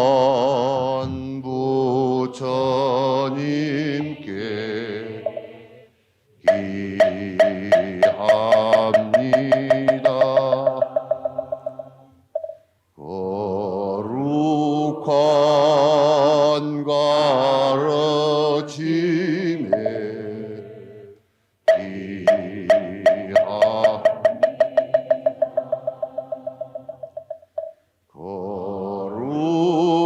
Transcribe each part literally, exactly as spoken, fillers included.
거룩한 부처님께 기합니다. 거룩한 가르침에 기합니다.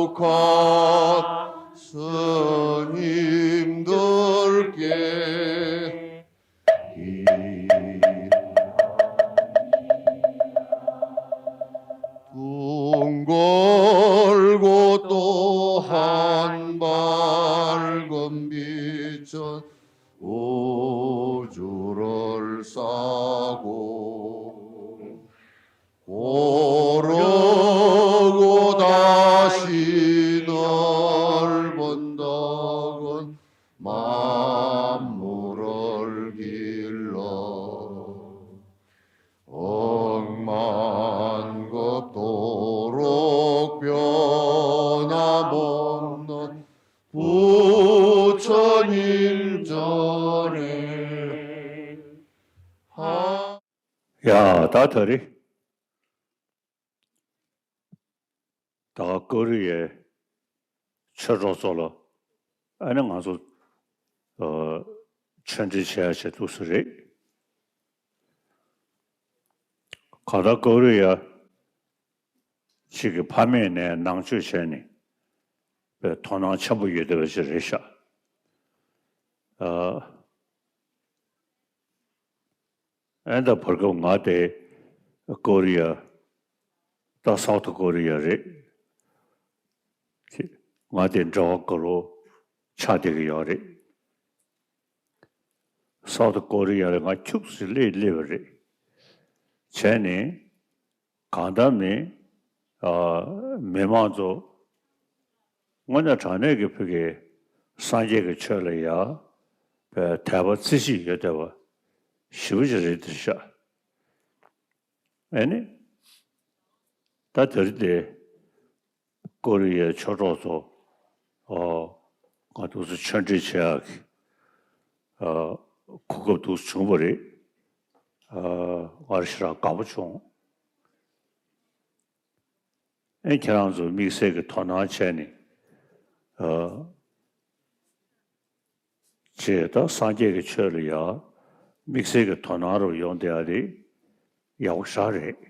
거룩한 스님들께 기- 둥걸고 또 한 발금 비춘 우주를 싸고 고르고 다시 넓은 덕은 만물을 길러 억만 급도록 변함없는 부처님 전에 한- ཡ་ད་ད་རེས་ད་ཀོ་རི་ཡའི་ཆོས་གྲོགས་ཚོ་ལ་ཨ་ནི་ང་ཚོ་ཨ་ཆོས་འབྲེལ་བྱེད་ཡ་བྱེད་འདུག་ས་རེད། གང་ལྟར་ཀོ་རི་ཡ་གཅིག་གི་ཕ་མེས་ནས་ནང་ཆོས་བྱས་ནས་པའི་དོ་སྣང་ཆེན་པོ་ཡོད་བསྡད་པ་ཞིག་རེད་ཤག་ཨ་ཨེ་འདྲ་བར་སྐབས་ང་དེ་ཀོ་རི་ཡ་ད་སའུ་ཐི་ཀོ་རི་ཡ་རེད། ང་དེ་འབྲེལ་བ་དགའ་རོགས་ཆགས་བསྡད་ཀྱི་ཡོད་རེད། སའུ་ཐི་ཀོ་རི་ཡ་ལ་ང་ཁྱུག་ཙམ་སླེབས་སླེབས་པ་རེད། བྱས་ནས་གང་ལྟར་མི་ཨ་མི་མང་ཚོ་དངོས་གནས་དྲང་གནས་ཀྱི་ཕ་གི་སངས་རྒྱས་ཀྱི་ཆོས་ལ་ཡ་དད་པ་རྩེ་གཅིག་ཡོད་བསྡད་པ་ཞེ་པོ་ཅིག་རེད་འདུག་ཤག་ཨེ་ནི། ད་དེ་རིང་དེ་ཀོ་རི་ཡའི་ཆོས་གྲོགས་ཚོ་ཨོ་ང་འདུག་སེ་ཆོས་འབྲེལ་བྱེད་ཡག་གི་ཨ་གོ་སྐབས་འདུག་སེ་བྱུང་བ་རེད། ཨ་ང་རང་ཞེ་དྲག་དགའ་པོ་བྱུང་། ཨེ་ཁྱེད་རང་ཚོ་དམིགས་བསལ་གྱི་དོ་སྣང་བྱས་ནས་ཨ། ཅེས་ད་སངས་རྒྱས་ཀྱི་ཆོས་ལ་ཡང་དམིགས་བསལ་གྱི་དོ་སྣང་རུ་ཡོང་བསྡད་ཡ་དེ་ཡག་པོ་ཞེ་དྲག་རེད།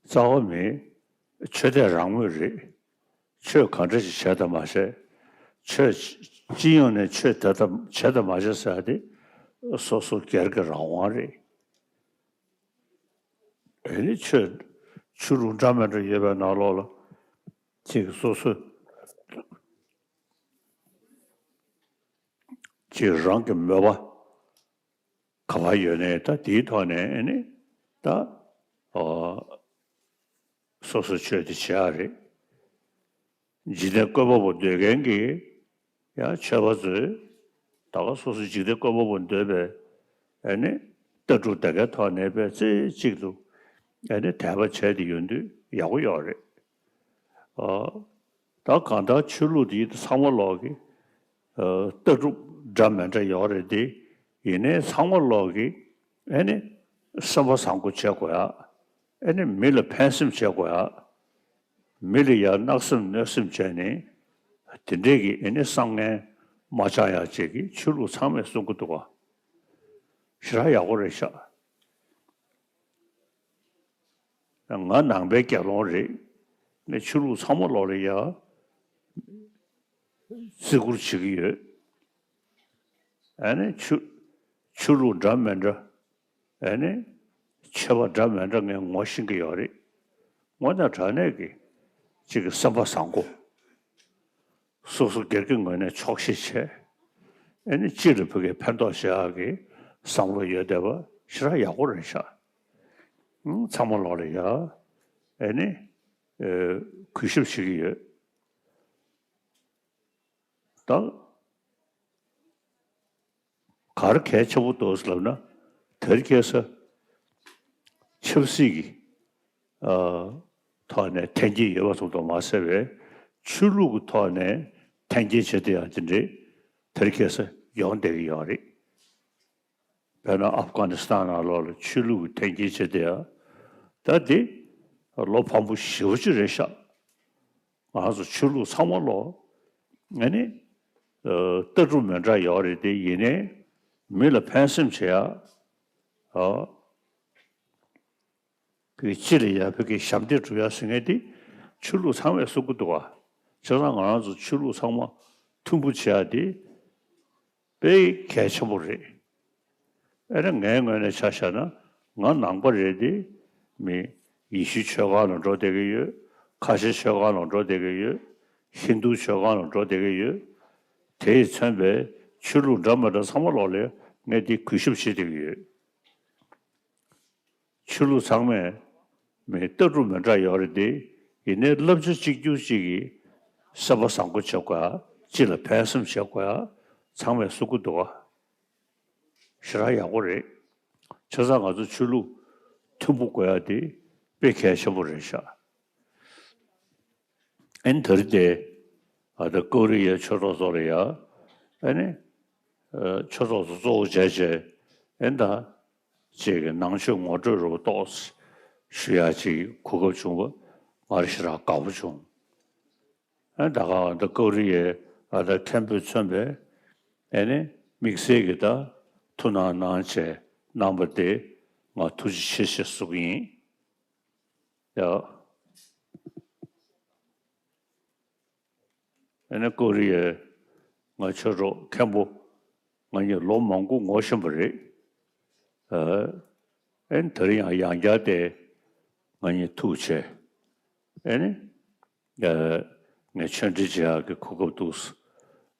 རྩ་བ་མེད། ཆོས་དད་རང་མོས་རེད། ཆོས་ག་འདྲ་ཞིག་བྱས་དང་མ་བྱས། ཆོས་སྤྱི་ཡོངས་ནས་ཆོས་དད་དང་བྱས་དང་མ་བྱས་ཟེར་ཡ་དེ་སོ་སོ་སྒེར་གྱི་རང་དབང་རེད། ཨེ་ནི་ཆོས་ཆོས་ལུགས་འདྲ་མི་འདྲ་ཡོད་པའི་ནང་ལོགས་ལ་ཅིག་སོ་སོ་ཅིག་རང་གི་མོས་པ་ག་པར་ཡོད་ནའི་ད་དེའི་ཐོག་ནས་ཨེ་ནི་ད་ཨོ་སོ་སོ་ཆོས་དེ་བྱེད་ཡ་རེད། འཇིག་རྟེན་བཀོད་པ་པོ་འདོད་མཁན་གྱི་ཡང་ཆོས་པ་ཚོས་ད་ག་སོ་སོ་འཇིག་རྟེན་བཀོད་པ་པོ་འདོད་པའི་ཨ་ནི་ལྟ་གྲུབ་དེ་གའི་ཐོག་ནས་པའི་རྩེ་གཅིག་ཏུ་ཨ་ནི་དད་པ་བྱས་ཏེ་ཡོང་དུས་ཡག་པོ་ཡོད་རེད། ཨ་ད་གང་ལྟར་ཆོས་ལུགས་འདི་ཚང་མ་ལོག་གི་ཨ་ལྟ་གྲུབ་འདྲ་མི་འདྲ་ཡོད་རེད་དེ། ཡིན་ནའི་ཚང་མ་ལོག་གི་ཨ་ནི་སེམས་པ་བཟང་པོ་བྱེད་དགོས་ཡ། ཨ་ནི་མི་ལ་ཕན་སེམས་བྱེད་དགོས་ཡ། མི་ལ་ཡང་བརྣག་སེམས་གནོད་སེམས་བྱས་ནས་དེ་འདྲས་ཀྱི་ཨེ་ནི་བསམ་ངན་མ་བཅང་ཡག་ཅིག་གི་ཆོས་ལུགས་ཚང་མས་གསུང་གི་འདུག་ག་ཞེ་དྲག་ཡག་པོ་རེད་ཤག་ང་ནང་པའི་དགེ་སློང་རེད། ངས་ཆོས་ལུགས་ཚང་མ་ལོག་ལ་ཡ་བརྩི་བཀུར་བྱེད་ཀྱི་ཡོད། ཨ་ནི་ཆོས་ཆོས་ལུགས་འདྲ་མི་འདྲ། ཨ་ནི་ཆོས་པ་འདྲ་མི་འདྲ་ངས་ངོ་ཤེས་ཀྱི་ཡོད་རེད། དངོས་གནས་དྲང་གནས་ཀྱི་གཅིག་གི་བསམ་པ་བཟང་པོ། སོ་སོ་སྒེར་གྱི་ངོས་ནས་ཆོག་ཤེས་བྱས། ཨ་ནི་སྤྱི་ལ་ཕ་གིའི་ཕན་ཐོགས་བྱེད་ཡག་གི་བསམ་བློ་ཡོད་བསྡད་པ་ཞེ་དྲག་ཡག་པོ་རེད་ཤག་ཨང་ཚང་མ་ལོག་ལ་ཡ། ཨ་ནི་ཨེ་གུས་ཞབས་བྱེད་ཀྱི་ཡོད། ད་ག་རེ་གལ་ཆེན་པོ་འདུག་ཟེར་ལབ་ན། དེ་རིང་ཁ་སང་ཆབ་སྲིད་ཀྱི་ ཨ་ཐོག་ནས་འཐེན་འཁྱེར་ཡོད་པ་ཙམ་དུ་མ་ཟད་པའི་ཆོས་ལུགས་ཀྱི་ཐོག་ནས་འཐེན་འཁྱེར་བྱེད་དེ་ཡང་དེ་འདྲའི་དེར་ཁེལ་ས་ཡོང་བསྡད་ཀྱི་ཡོད་རེད། དཔེར་ན་ཨབ་གྷ་ནི་སི་ཐན་ནང་ལོགས་ལ་ཆོས་ལུགས་ཀྱི་འཐེན་འཁྱེར་བྱེད་དེ་ཡང་ད་འདི་ལོ་ཕངས་པོ་ཞེ་པོ་ཅིག་རེད་ཤག་ང་རང་ཚོ་ཆོས་ལུགས་ཚང་མ་ལོ། ཨ་ནི། ཨ་ལྟ་གྲུབ་མི་འདྲ་ཡོད་རེད་དེ་ཡིན་ནའི། མི་ལ་ཕན་སེམས་བྱེད་ཡ། ཨ་གི་སྤྱི་ལ་ཡར་ཕན་གྱི་ཞབས་འདེགས་སྒྲུབ་ཡ་ཟེར་མཁན་དེ་ཆོས་ལུགས་ཚང་མས་གསུང་གི་འདུག་བ། བྱས་ཙང་ང་རང་ཚོ་ཆོས་ལུགས་ཚང་མ་མཐུན་པོ་བྱེད་ཡ་དེ། དཔེ་གལ་ཆེན་པོ་རེད། ཨེ་ན་ངའི་ངོས་ནས་ཆ་བཞག་ན་ང་ནང་པ་རེད་དེ། མི་ཡེ་ཤུའི་ཆོས་ཁང་ལ་འགྲོ་བསྡད་ཀྱི་ཡོད། ཁ་ཆེ་ཆོས་ཁང་ལ་འགྲོ་བསྡད་ཀྱི་ཡོད། ཧིན་དུའི་ཆོས་ཁང་ལ་འགྲོ་བསྡད་ཀྱི་ཡོད། དེས་མཚོན་པའི་ཆོས་ལུགས་འདྲ་མི་འདྲ་ཚང་མ་ལོག་ལ་ངས་འདི་གུས་ཞབས་བྱེད་བསྡད་ཀྱི་ཡོད། ཆོས་ལུགས་ཚང་མས་མི་ལྟ་གྲུབ་མི་འདྲ་ཡོད་རེད་དེ། ཡིན་ནའི་བསླབ་བྱ་གཅིག་གྱུར་གཅིག་གིས་སེམས་པ་བཟང་པོ་བྱེད་དགོས་ཡ། སྤྱི་ལ་ཕན་སེམས་བྱེད་དགོས་ཡ། ཚང་མས་གསུང་གི་འདུག་བ། ཞེ་དྲག་ཡག་པོ་རེད། བྱས་ཙང་ང་ཚོ་ཆོས་ལུགས་མཐུན་པོ་དགོས་ཡ་དེ་དཔེ་གལ་ཆེན་པོ་རེད་ཤག་ཨན་དེ་རིང་དེ་ཨ་ད་ཀོ་རི་ཡའི་ཆོས་གྲོགས་ཚོ་ལ་ཡ། ཨ་ནི། ཨ་ཆོས་གྲོགས་ཚོ་གཙོ་བོ་བྱས་བྱས་ཨན་ད་ཅིག་གི་ནང་ཆོས་ངོ་སྤྲོད་རུ་ཏོག་ཙམ་ཞུ་ཡ་ཅིག་གོ་སྐབས་བྱུང་བ་ང་རང་ཞེ་དྲག་དགའ་པོ་བྱུང་། ཨ་ད་ག་ད་ཀོ་རི་ཡའི་ཨ་ད་མཁན་པོས་མཚོན་པའི་ཨ་ནི་དམིགས་བསལ་གྱི་ད་ཐུགས་སྣང་གནང་བྱས་གནང་བ་དེ་ང་ཐུགས་རྗེ་ཆེ་ཞེས་གསུང་གི་ཡིན། ཡ། ཨ་ནི་ཀོ་རི་ཡའི་ང་ཆོས་གྲོགས་མཁན་པོ་ང་གཉིས་ལོ་མང་པོ་ངོ་ཤེས་པ་རེད། ཨ་ཨ་ནི་དེ་རིང་ཡང་ཡང་བསྐྱར་དེ་ང་གཉིས་ཐུག་བྱས་ཨ་ནི། ཨ་ངས་ཆོས་འབྲེལ་བྱེད་ཡག་གི་གོ་སྐབས་འདུག་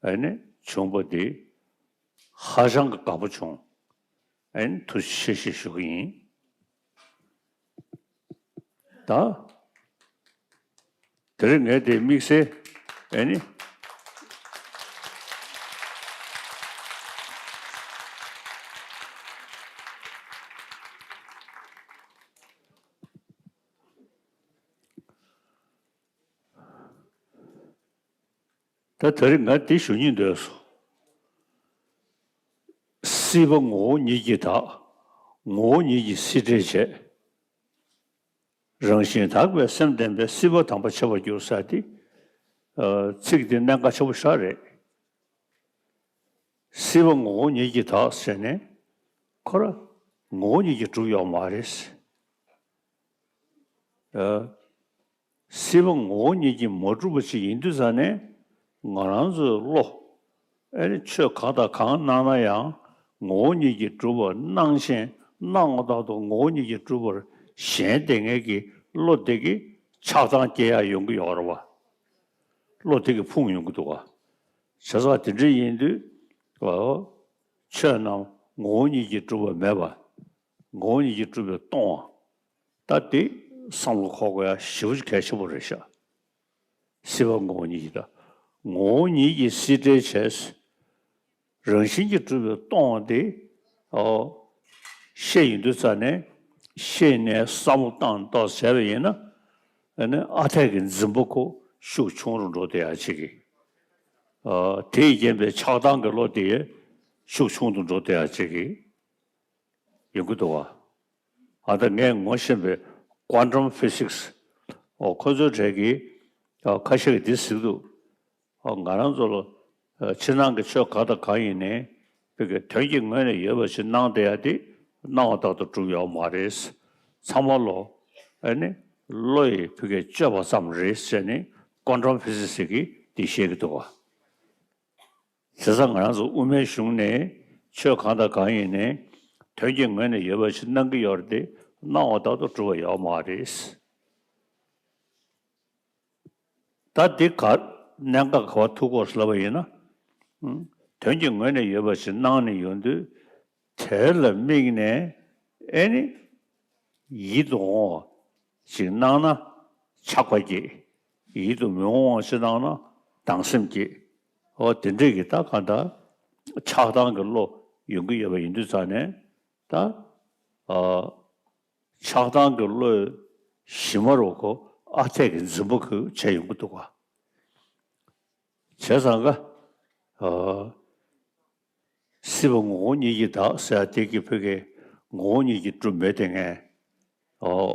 ཨ་ནི་བྱུང་བ་འདི་ཧ་ཅང་གི་དགའ་པོ་བྱུང་། ཨ་ནི་ཐུགས་རྗེ་ཆེ་ཞེས་ཞུ་གི་ཡིན། ད་དེ་རིང་ངས་དེ་དམིགས་བསལ་ཨ་ནི། ད་དེ་རིང་ང་འདི་ཞུ་སྙིང་འདོད་སོང་། སྲིད་པ་ངོ་བོ་ཉིད་ཀྱིས་དག །ངོ་བོ་ཉིད་ཀྱིས་སྲིད་བྲལ་བྱེད། རང་བཞིན་དག་པའི་སེམས་ལྡན་པས། སྲིད་པ་དམ་པ་འཆད་པར་འགྱུར་ཟེར་ཏེ། ཨ་ཚིག་འདི་གནད་འགག་ཆེན་པོ་ཞིག་རེད། སྲིད་པ་ངོ་བོ་ཉིད་ཀྱིས་དག་ཟེར་ནས་ཁོ་ར་ངོ་བོ་ཉིད་ཀྱིས་གྲུབ་ཡོད་མ་རེད། ཨ་སྲིད་པ་ངོ་བོ་ཉིད་ཀྱིས་མ་གྲུབ་པ་ཞིག་ཡིན་དུས་ཙང་ནས་ང་རང་ཚོའི་བློ། ཨ་ནི་ཆོས་གང་དང་གང་གནང་ན་ཡང་ངོ་བོ་ཉིད་ཀྱིས་གྲུབ་པར་སྣང་ཞིང་སྣང་བ་ལྟར་དུ་ངོ་བོ་ཉིད་ཀྱིས་གྲུབ་པར་ཞེན་བསྡད་མཁན་གྱི་བློ་དེ་གིས་ཆགས་སྡང་སྐྱེ་ཡག་ཡོང་གི་ཡོད་རེད་བ། བློ་དེ་གིས་ཕུང་ཡོང་གི་འདུག་བ། བྱས་ཙང་དེ་འདྲ་ཡིན་དུས། ཨོ། ཆོས་རྣམས་ངོ་བོ་ཉིད་ཀྱིས་གྲུབ་པ་མེད་པ། ངོ་བོ་ཉིད་ཀྱིས་གྲུབ་པས་སྟོང་བ། ད་དེ་བསམ་བློ་འཁོར་དགོས་ཡ་ཞེ་པོ་ཅིག་གལ་ཆེན་པོ་རེད་ཤག་སྲིད་པ་ངོ་བོ་ཉིད་ཀྱིས་དག །ངོ་བོ་ཉིད་ཀྱིས་སྲིད་བྲལ་བྱས། རང་བཞིན་གྱིས་གྲུབ་པས་སྟོང་བ་དེ། ཨོ། ཤེས་ཡོང་དུས་ཙ་ནས་ཤེས་ནས་བསམ་བློ་བཏང་ཏོག་བྱས་པ་ཡིན་ན། ཨ་ནི་ཨ་འཐས་ཀྱི་འཛིན་པ་ཁོ་ཤུགས་ཆུང་རུ་འགྲོ་བསྡད་ཡ་ཅིག་གི། ཨ་དེས་རྐྱེན་པས་ཆགས་སྡང་གི་བློ་དེ་ཤུགས་ཆུང་དུ་འགྲོ་བསྡད་ཡ་ཅིག་གི། ཡོང་གི་འདུག་བ། ཨ་ད་ངས་ངོ་ཤེས་པའི་quantum physics །ཨོ་ཁོ་ཚོའི་གྲས་ཀྱིས་ཨ་ཁ་ཤས་ཀྱིས་འདི་ཟེར་གྱི་འདུག །ཨ་ང་རང་ཚོ་ལ་ཨ་ཕྱི་ནང་གི་ཆོས་གང་དང་གང་ཡིན་ནའི་བོད་ཀྱི་དོན་གྱི་ངོས་ནས་ཡོད་པ་ཞིག་སྣང་བསྡད་ཡ་དེ་སྣང་བ་ལྟར་དུ་གྲུབ་ཡོད་མ་རེད། ཚང་མ་ལོ་ཨ་ནི་བློ་ཡི་བོད་ཀྱི་བཅོས་པ་ཙམ་རེད་ཟེར་ནས་quantum physics ཀྱིས་འདི་བཤད་ཀྱི་འདུག་བ། བྱས་ཙང་ང་རང་ཚོ་དབུ་མའི་གཞུང་ནས་ཆོས་གང་དང་གང་ཡིན་ནའི་དོན་གྱི་ངོས་ནས་ཡོད་པ་ཞིག་སྣང་གི་ཡོད་རེད་དེ་སྣང་བ་ལྟར་དུ་གྲུབ་པ་ཡོད་མ་རེད། ད་འདི་ག་གནད་འགག་ག་པར་ཐུག་གོ་ལབ་པ་ཡིན་ན། ཨང་། དོན་གྱི་ངོས་ནས་ཡོད་པ་ཞིག་སྣང་ནས་ཡོང་དུས། དེ་ལ་དམིགས་ནས་ཨེ་ནི་ཡིད་དུ་འོང་བ་ཞིག་སྣང་ན་ཆགས་པ་སྐྱེ། ཡིད་དུ་མི་འོང་བ་ཞིག་སྣང་ན་སྡང་སེམས་སྐྱེ། འོ་དེ་འདྲས་ཀྱི་ད་གང་ལྟར་ཆགས་སྡང་གི་བློ་ཡོང་གི་ཡོད་པ་ཡིན་དུས་ཙང་ནས་ད་ཨ། ཆགས་སྡང་གི་བློས་ གཞི་མ་རོ་ཁོ་ཨ་འཐས་ཀྱི་འཛིན་པ་ཁོ་བྱས་ཡོང་གི་འདུག་ག་བྱས་ཙང་ཀ་ཨ། སྲིད་པ་ངོ་བོ་ཉིད་ཀྱིས་དག་ཟེར་ཡ་དེ་གི་ཕ་གི་ངོ་བོ་ཉིད་ཀྱིས་གྲུབ་མེད་དེ་ངས། ཨོ།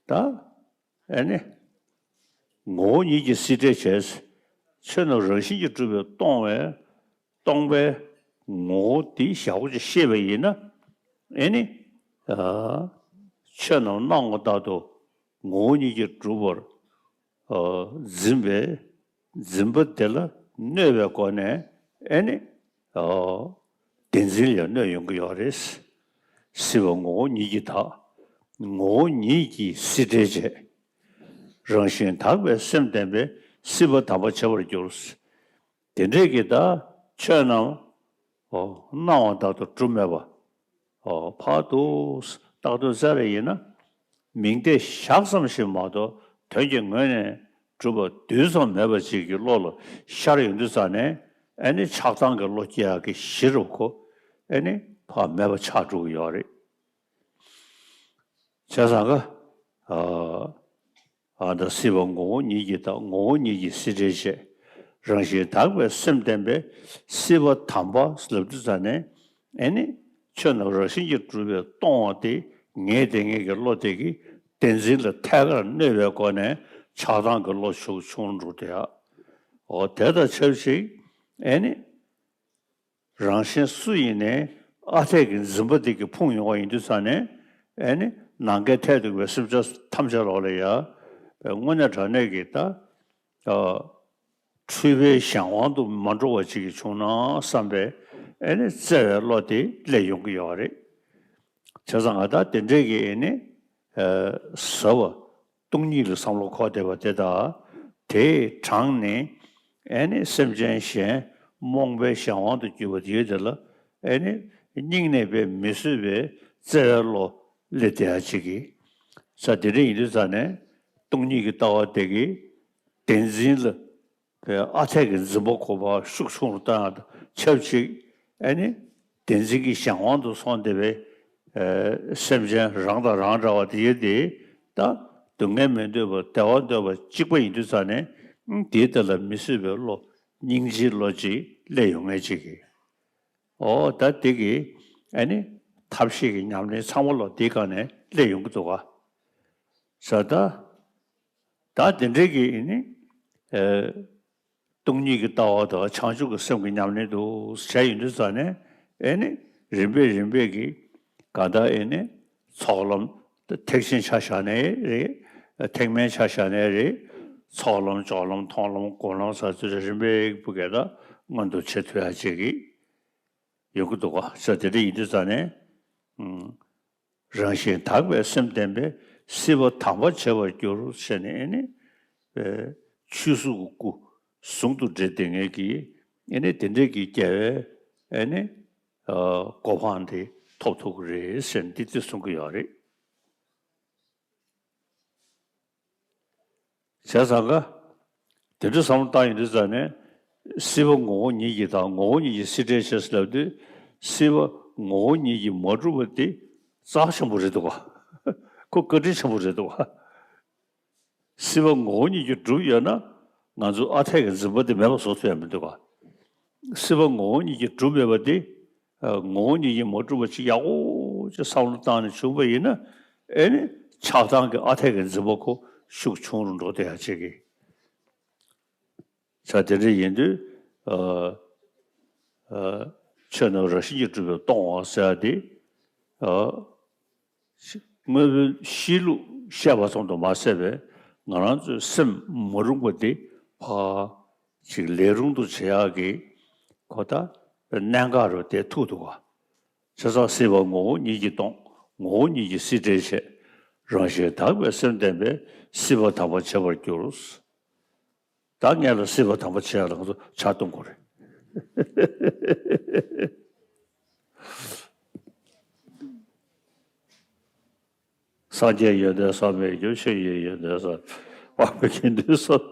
ད། ཨེ་ནི། ངོ་བོ་ཉིད་ཀྱིས་སྲིད་འབྲས་བྱས། ཆོས་རྣམས་རང་བཞིན་གྱིས་གྲུབ་པས་སྟོང་བས། སྟོང་པའི་ངོ་བོ་དེ་ཞག་པོ་ཅིག་ཤེས་པ་ཡིན་ན། ཨེ་ནི། ཨ། ཆོས་རྣམས་སྣང་བ་ལྟར་དུ་ངོ་བོ་ཉིད་ཀྱིས་གྲུབ་པར། ཨ། འཛིན་པའི་འཛིན་པ་དེ་ལ་གནོད་པའི་སྒོ་ནས་ཨེ་ནི། ཨ། བདེན་འཛིན་ལ་གནོད་ཡོང་གི་ཡོད་རེད། སྲིད་པ་ངོ་བོ་ཉིད་ཀྱིས་དག་ངོ་བོ་ཉིད་ཀྱིས་སྲིད་འབྲས་བྱས། རང་བཞིན་དག་པའི་སེམས་ལྡན་པས་སྲིད་པ་དམ་པར་བྱ་བར་འགྱུར། དེ་འདྲས་ཀྱི་ད་ཆོས་རྣམས་ཨོ་སྣང་བ་ལྟར་དུ་གྲུབ་མེད་པ། ཨོ་ཕར་དུ་བཏགས་དོན་བཙལ་བ་ཡིན་ན། མིང་བརྡས་བཞག་ཙམ་ཞིག་མ་གཏོགས་དོན་གྱི་ངོས་ནས་གྲུབ་པ་རྡུལ་ཙམ་མེད་པ་ཅིག་གི་བློ་ལ་ཤར་ཡོང་དུས་ཙ་ནས་ཨེ་ནི་ཆགས་སྡང་གི་བློ་སྐྱེ་ཡག་གི་གཞི་རུ་ཁོ་ཨེ་ནི་ཕར་མེད་པ་ཆགས་འགྲོ་གི་ཡོད་རེད། བྱས་ཙང་ཀ་ཨ། ཨ་ད་སྲིད་པ་ངོ་བོ་ཉིད་ཀྱིས་དག་ངོ་བོ་ཉིད་ཀྱིས་སྲིད་འབྲས་བྱས། རང་བཞིན་དག་པའི་སེམས་ལྡན་པས་སྲིད་པ་དམ་པ་ལབ་དུས་ཙ་ནས་ཨེ་ནི་ཆོས་རྣམས་རང་བཞིན་གྱིས་གྲུབ་པས་སྟོང་བ་དེ་ངེས་དེ་ངེས་ཀྱི་བློ་དེ་གིས་བདེན་འཛིན་ལ་ཐད་ཀར་གནོད་པའི་སྒོ་ནས་ཆགས་སྡང་གི་བློ་ཤུགས་ཆུང་རུ་འགྲོ་དེ་ཡ། འོ་དེ་དང་ཆབས་ཅིག་ཨེ་ནི། རང་གཞན་སུ་ཡིན་ནའི་ཨ་འཐས་ཀྱི་འཛིན་པ་དེ་གིས་ཕུང་ཡོང་བ་ཡིན་དུས་ཙ་ནས་ཨེ་ནི་ནམ་མཁའི་མཐས་གཏུགས་པའི་སེམས་ཅན་ཐམས་ཅད་ལོག་ལ་ཡ། དངོས་གནས་དྲང་གནས་ཀྱི་ད། ཨ། འཁྲུལ་པའི་གཞན་དབང་དུ་མ་འགྲོ་བ་ཅིག་གིས་བྱུང་ན་བསམ་པའི་ཨེ་ནི་བརྩེ་བའི་བློ་དེ་སླེབས་ཡོང་གི་ཡོད་རེད། བྱས་ཙང་ང་ད་དེ་འདྲས་ཀྱི་ཨེ་ནི། ཨ། ཟབ་པ། སྟོང་ཉིད་ལ་བསམ་བློ་འཁོར་བསྡད་པ་དེ་དག་དེས་དྲངས་ནས་ཨེ་ནི་སེམས་ཅན་གཞན་རྨོངས་པའི་གཞན་དབང་དུ་གྱུར་པ་དེའི་དེ་ལ་ཨེ་ནི་སྙིང་ནས་དཔེ་མི་བཟོད་པའི་བརྩེ་བའི་བློ་སླེབས་བསྡད་ཡ་ཅིག་གིས། ས་དེ་འདྲ་ཡིན་དུས་ཙ་ནས་སྟོང་ཉིད་ཀྱི་ལྟ་བ་དེ་གིས་བདེན་འཛིན་ལ་ཨ་འཐས་ཀྱི་འཛིན་པ་ཁོ་པ་ཤུགས་ཆུང་རུ་བཏང་ཡ་དང་ཆབས་ཅིག་ཨེ་ནི་བདེན་འཛིན་གྱི་གཞན་དབང་དུ་སོང་བསྡད་པའི་སེམས་ཅན་རང་དང་རང་འདྲ་བ་དེ་ཡོད་དེ་ད་སྡུག་བསྔལ་མི་འདོད་པ་བདེ་བ་འདོད་པ་གཅིག་པ་ཡིན་དུས་ཙ་ནས་དེའི་ཐད་ལ་མི་བཟོད་པའི་བློ་སྙིང་རྗེའི་བློ་ཅིག་སླེབས་ཡོང་ངེས་ཅིག་གིས། ཨོ་ད་དེ་གིས་ཨེ་ནི་ཐབས་ཤེས་ཀྱི་ཉམས་ལེན་ཚང་མ་ལོ་དེའི་སྒང་ནས་སླེབས་ཡོང་གི་འདུག་ག་ས་ད། ད་དེ་འདྲའི་གི་ཨེ་ནི། ཨེ། སྟོང་ཉིད་ཀྱི་ལྟ་བ་དང་བྱང་ཆུབ་ཀྱི་སེམས་ཀྱི་ཉམས་ལེན་དུ་བྱས་ཡོང་དུས་ཙ་ནས་ཨེ་ནི་རིམ་པས་རིམ་པས་ཀྱིས་གང་ལྟར་ཨེ་ནི་ཚོགས་ལམ་ཐེག་ཆེན་ཆ་བཞག་ནའི་རེད། ཐེག་དམན་ཆ་བཞག་ནའི་རེད། ཚོགས་ལམ་སྦྱོར་ལམ་མཐོང་ལམ་སྒོམ་ལམ་ཟེར་ཚུལ་རིམ་པས་བུ་གས་ད་མངོན་དུ་བྱེད་ཐུབ་ཡ་ཅིག་གི་ཡོང་གི་འདུག་ག་ས་དེ་འདྲ་ཡིན་དུས་ཙ་ནས། ཨུམ། རང་བཞིན་དག་པའི་སེམས་ལྡན་པས་སྲིད་པ་དམ་པར་བྱ་བར་འགྱུར་ཞེས་ནས་ཨེ་ནི། ཨེ། ཆོས་གཟུགས་ཀྱི་སྐུ་ཟུང་དུ་འབྲེལ་ཏེ་ངེད་ཀྱིས་ཨེ་ནི་དེ་འདྲའི་གི་རྒྱལ་བའི་ཨེ་ནི། ཨ། གོ་འཕང་དེ་ཐོབ་ཐུབ་ཀྱི་རེད་ཟེར་ནས་འདི་འདི་གསུང་གི་ཡོད་རེད། བྱས་ཙང་ཀ། དེ་འདྲ་བསམ་བློ་བཏང་ཡོང་དུས་ཙ་ནས། སྲིད་པ་ངོ་བོ་ཉིད་ཀྱིས་དག་ངོ་བོ་ཉིད་ཀྱིས་སྲིད་འབྲས་བྱས་ཟེར་ལབ་དུས། སྲིད་པ་ངོ་བོ་ཉིད་ཀྱིས་མ་གྲུབ་པ་དེ་རྩ་ཆེན་པོ་རེད་འདུག་ག་ཁོ་བཀའ་དྲིན་ཆེན་པོ་རེད་འདུག་ག་སྲིད་པ་ངོ་བོ་ཉིད་ཀྱིས་གྲུབ་ཡོད་ན། ང་ཚོ་ཨ་འཐས་ཀྱི་འཛིན་པ་དེ་མེད་པ་བཟོ་ཐུབ་ཡ་མི་འདུག་ག་སྲིད་པ་ངོ་བོ་ཉིད་ཀྱིས་གྲུབ་མེད་པ་དེ། ངོ་བོ་ཉིད་ཀྱིས་མ་གྲུབ་པ་ཅིག་ཡག་པོ་ཅིག་བསམ་བློ་བཏང་ནས་བྱུང་བ་ཡིན་ན། ཨེ་ནི་ཆགས་སྡང་གི་ཨ་འཐས་ཀྱི་འཛིན་པ་ཁོ་ཤུགས་ཆུང་རུ་འགྲོ་བསྡད་ཡ་ཅིག་གི་ས་དེ་འདྲ་ཡིན་དུས། ཨ། ཨ། ཆོས་རྣམས་རང་བཞིན་གྱིས་གྲུབ་པས་སྟོང་བ་ཟེར་ཡ་དེ། ཨ། དངོས་པོའི་གཤིས་ལུགས་བཤད་པ་ཙམ་དུ་མ་ཟད་པའི་ང་རང་ཚོའི་སེམས་མ་རུངས་པ་དེ་ཕར་ཅིག་ལས་རུང་དུ་བྱེད་ཡག་གི་གོ་ད་གནད་འགག་རུ་དེ་ཐུག་འདུག་ག་བྱས་ཙང་སྲིད་པ་ངོ་བོ་ཉིད་ཀྱིས་སྟོང་། ངོ་བོ་ཉིད་ཀྱིས་སྲིད་འབྲས་བྱས། རང་བཞིན་དག་པའི་སེམས་ལྡན་པས་སྲིད་པ་དམ་པར་བྱ་བར་འགྱུར། ད་ངས་ལ་སྲིད་པ་དམ་པ་བྱས་ལ་ང་ཚོ་ཇ་གཏོང་དགོས་རེད། སངས་རྒྱས་ཡོན་ཏན་བསམ་མི་ཁྱབ། ཆོས་ཀྱི་ཡོན་ཏན་བསམ་དཔག་མེད་དགེ་འདུན་བསམ་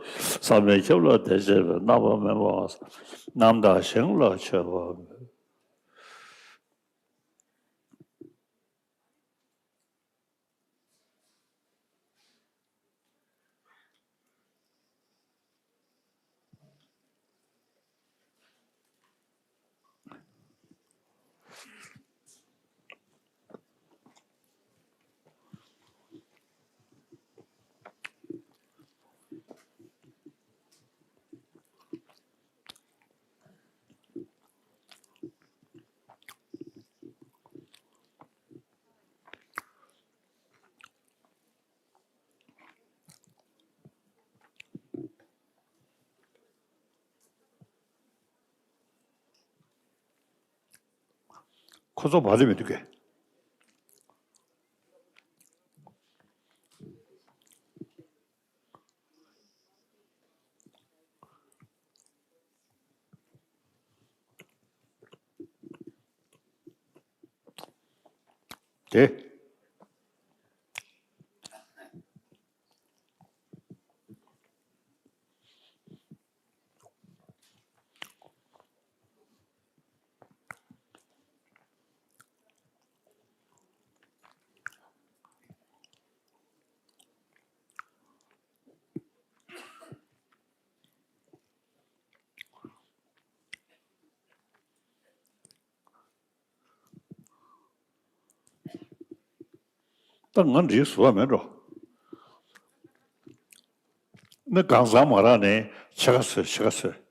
བསམ་མི་ཁྱབ་ལ་དད་བྱས་པས། རྣམ་པར་སྨིན་པའང་བསམ། རྣམ་དག་ཞིང་ལ་མཆོད་པ་མེད། ཁོ་ཚོ་བ་ལི་མི་འདུག་གས། དེ། ད་ང་འདྲིའི་བཟོ་བ་མེད་འགྲོ། ནི་གང་ཟག་མ་རག་ནས་ཕྱེད་ཀ་ཟོས་ཕྱེད་ཀ་ཟོས།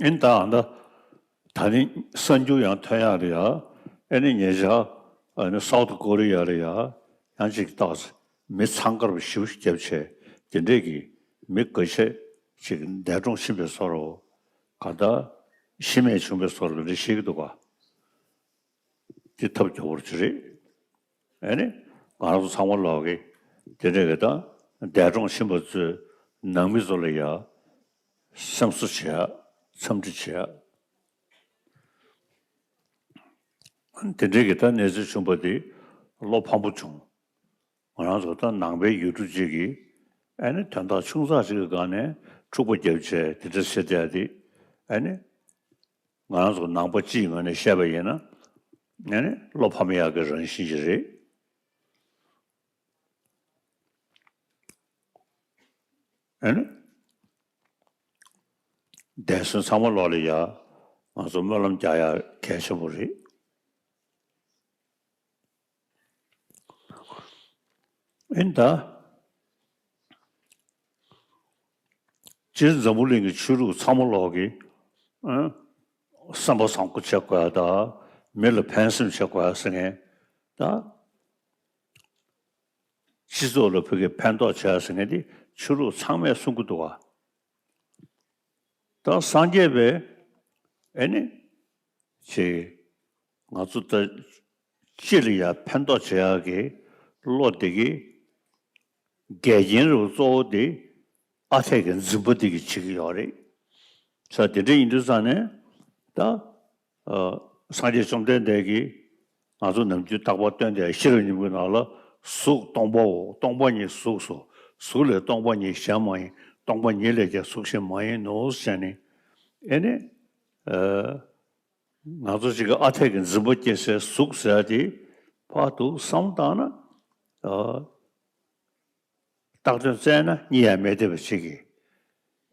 ཨིན་ད་ཨ་ད། ད་ནི་གསར་འགྱུར་ཡང་ཐོན་ཡག་རེད་ཡ། ཨེ་ནི་ཉེ་ཆར་ཨ་ནི་སའུ་ཐི་ཀོ་རི་ཡ་རེད་ཡ། ཡང་ཅིག་ཏོག་ཙམ་མི་འཚང་ཁ་པོ་ཞེ་པོ་ཞིག་བརྒྱབ་བྱས། དེ་འདྲས་ཀྱི་མི་འགའ་ཤས་ཅིག་འདས་གྲོངས་ཕྱིན་པའི་བཟོ་འདྲ། གང་ལྟར་ཤི་རྨས་བྱུང་པའི་བཟོ་འདྲ་རེ་ཞིག་འདུག་ག། དེ་ཐབས་སྐྱོ་པོ་ཅིག་རེད། ཨེ་ནི། ང་རང་ཚོ་ཚང་མ་ལོག་གི་དེ་འདྲས་ཀྱི་ད་འདས་གྲོངས་ཕྱིན་པ་ཚོའི་ནང་མི་ཚོ་ལ་ཡ་སེམས་གསོ་བྱེད་ཡ། འཚམས་འདྲི་བྱེད་ཡ། དེ་འདྲས་ཀྱི་ད་གནས་ཚུལ་བྱུང་པ་དེ་བློ་ཕམ་པོ་བྱུང་། ང་རང་ཚོ་ད་ནང་པའི་ཡུལ་གྲུ་ཅིག་གི་ཨེ་ནི་དོན་དག་ཆུང་ཙག་ཅིག་གི་སྒང་ནས་འཁྲུག་པ་བརྒྱབ་བྱས་དེ་འདྲ་བྱེད་བསྡད་ཡ་དེ། ཨེ་ནི། ང་རང་ཚོ་ནང་པ་སྤྱིའི་ངོས་ནས་བཤད་པ་ཡིན་ན། ཨེ་ནི་བློ་ཕམ་ཡག་གི་རང་བཞིན་ཞིག་རེད། ཨེ་ནི། འདས་གསོན་ཚང་མ་ལོག་ལ་ཡ། ང་ཚོ་སྨོན་ལམ་རྒྱག་ཡ་གལ་ཆེན་པོ་རེད། ཨིན་ད། སྤྱིར་འཛམ་བུ་གླིང་གི་ཆོས་ལུགས་ཚང་མ་ལོག་གི། ཨ། བསམ་པ་བཟང་པོ་བྱེད་དགོས་ཡ་དང་། མི་ལ་ཕན་སེམས་བྱེད་དགོས་ཡ་ཟེར་མཁན། ད། སྤྱི་ཚོགས་ལ་ཕ་གི་ཕན་ཐོགས་བྱེད་ཡ་ཟེར་མཁན་དེ་ཆོས་ལུགས་ཚང་མས་གསུང་གི་འདུག་ག། ད་སངས་རྒྱས་པས་ཨེ་ནི་ཅིག་ང་ཚོ་ད་སྤྱི་ལ་ཡ་ཕན་ཐོགས་བྱེད་ཡག་གི་བློ་དེ་གི་འགལ་རྐྱེན་རུ་གཙོ་བོ་དེ་ཨ་འཐས་ཀྱི་འཛིན་པ་དེ་གི་བྱེད་ཀྱི་ཡོད་རེད། ས་དེ་འདྲ་ཡིན་དུས་ཙང་ནས་ད། ཨ། སངས་རྒྱས་བཅོམ་ལྡན་འདས་ཀྱིས་ང་ཚོ་ནམ་རྒྱུན་རྟག་པར་སྟོན་དེ་ཤེས་རབ་སྙིང་པོའི་ནང་ལ། གཟུགས་སྟོང་པའོ། སྟོང་པ་ཉིད་གཟུགས་སོ། གཟུགས་ལས་སྟོང་པ་ཉིད་གཞན་མ་ཡིན། སྟོང་པ་ཉིད་ལས་ཀྱང་གཟུགས་གཞན་མ་ཡིན་ནོ་ཟེར་ནས། ཨེ་ནི། ཨ། ང་ཚོ་ཅིག་གི་ཨ་འཐས་ཀྱི་འཛིན་པ་སྐྱེ་སའི་གཟུགས་ཟེར་ཡ་དེ་ཕར་དུ་བསམ་བཏང་ན། ཨ། བཏགས་དོན་བཙལ་ན་རྙེད་ཡ་མེད་བསྡད་པ་ཅིག་གིས།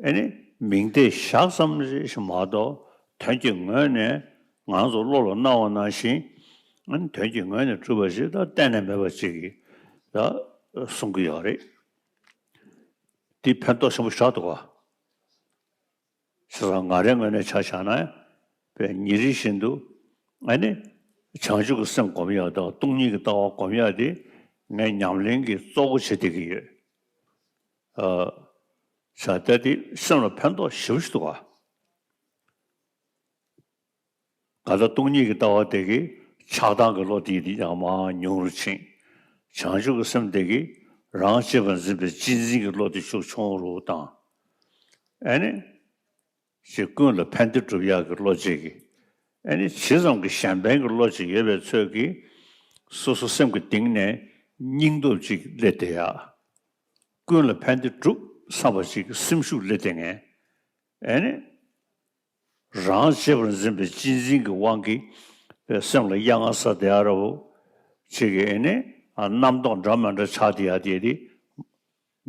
ཨེ་ནི་མིང་བརྡས་བཞག་ཙམ་ཞིག་མ་གཏོགས་དོན་གྱི་ངོས་ནས་ང་ཚོ་བློ་ལ་སྣང་བ་ནང་བཞིན། ཨ་ནི་དོན་གྱི་ངོས་ནས་གྲུབ་པ་ཞིག་ད་གཏན་ནས་མེད་པ་ཅིག་གིས་ད་གསུང་གི་ཡོད་རེད། འདི་ཕན་ཐོགས་ཆེན་པོ་ཞིག་འདུག་ག། བྱས་ཙང་ང་རའི་ངོས་ནས་ཆ་བཞག་ན། དཔེ་ཉིན་རེ་བཞིན་དུ་ཨ་ནི་བྱང་ཆུབ་ཀྱི་སེམས་སྒོམ་ཡག་དང་སྟོང་ཉིད་ཀྱི་ལྟ་བ་སྒོམ་ཡག་དེ་ངའི་ཉམས་ལེན་གྱི་གཙོ་བོ་བྱེད་བསྡད་ཀྱི་ཡོད། ཨ། བྱས་ཙང་དེ་སེམས་ལ་ཕན་ཐོགས་ཞེ་པོ་ཞིག་འདུག་ག། གང་ལྟར་སྟོང་ཉིད་ཀྱི་ལྟ་བ་དེ་གིས་ཆགས་སྡང་གི་བློ་དེ་ཡང་མར་ཉུང་རུ་ཕྱིན། བྱང་ཆུབ་ཀྱི་སེམས་དེ་གིས་རང་གཅེས་པར་འཛིན་པའི་གཅེས་འཛིན་གྱི་བློ་དེ་ཤུགས་ཆུང་རུ་བཏང་། ཨེ་ནི། ཅིག་ཀུན་ལ་ཕན་བདེ་སྒྲུབ་ཡག་གི་བློ་ཅིག་གིས། ཨེ་ནི་ཇི་ཙམ་གྱི་གཞན་ཕན་གྱི་བློ་ཅིག་ཡོད་པའི་ཚོད་ཀྱིས། སོ་སོ་སེམས་ཀྱི་གཏིང་ནས་སྙིང་སྟོབས་ཅིག་སླེབས་བསྡད་ཡག། ཀུན་ལ་ཕན་བདེ་སྒྲུབ་བསམ་པ་ཅིག་གི་སེམས་ཤུགས་སླེབས་བསྡད་མཁན། ཨེ་ནི། རང་གཅེས་པར་འཛིན་པའི་གཅེས་འཛིན་གྱི་དབང་གིས་སེམས་ལ་གཡེང་ས་དེ་ཨ་ར་བོ་ཅིག་གིས་ཨེ་ནི་རྣམ་རྟོག་འདྲ་མི་འདྲ་ཆགས་བསྡད་ཡག་དེ་དེ་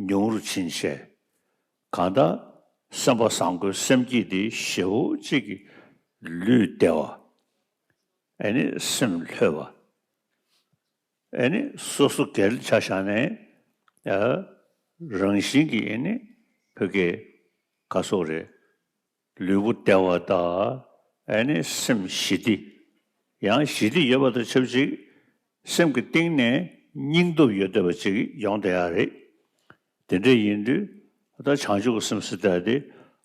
ཉུང་རུ་ཕྱིན་བྱས། གང་ལྟར་སེམས་པ་བཟང་པོའི་སེམས་བསྐྱེད་དེ་ཞེ་པོ་ཅིག་གི་ལུས་བདེ་བ། ཨེ་ནི་སེམས་ལྷོད་པ། ཨེ་ནི་སོ་སོ་སྒེར་ཆ་བཞག་ནས། ཨ། རང་བཞིན་གྱིས་ཨེ་ནི་ཕ་གི་ག་སོགས་རེད། ལུས་པོ་བདེ་བ་དང་ཨེ་ནི་སེམས་ཞི་བདེ། ཡང་ཞི་བདེ་ཡོད་པ་དང་ཆབས་ཅིག་སེམས་ཀྱི་གཏིང་ནས་སྙིང་སྟོབས་ཡོད་བསྡད་པ་ཅིག་ཡོང་བསྡད་ཡ་རེད། དེ་འདྲ་ཡིན་དུས་ད་བྱང་ཆུབ་ཀྱི་སེམས་ཟེར་ཡ་དེ་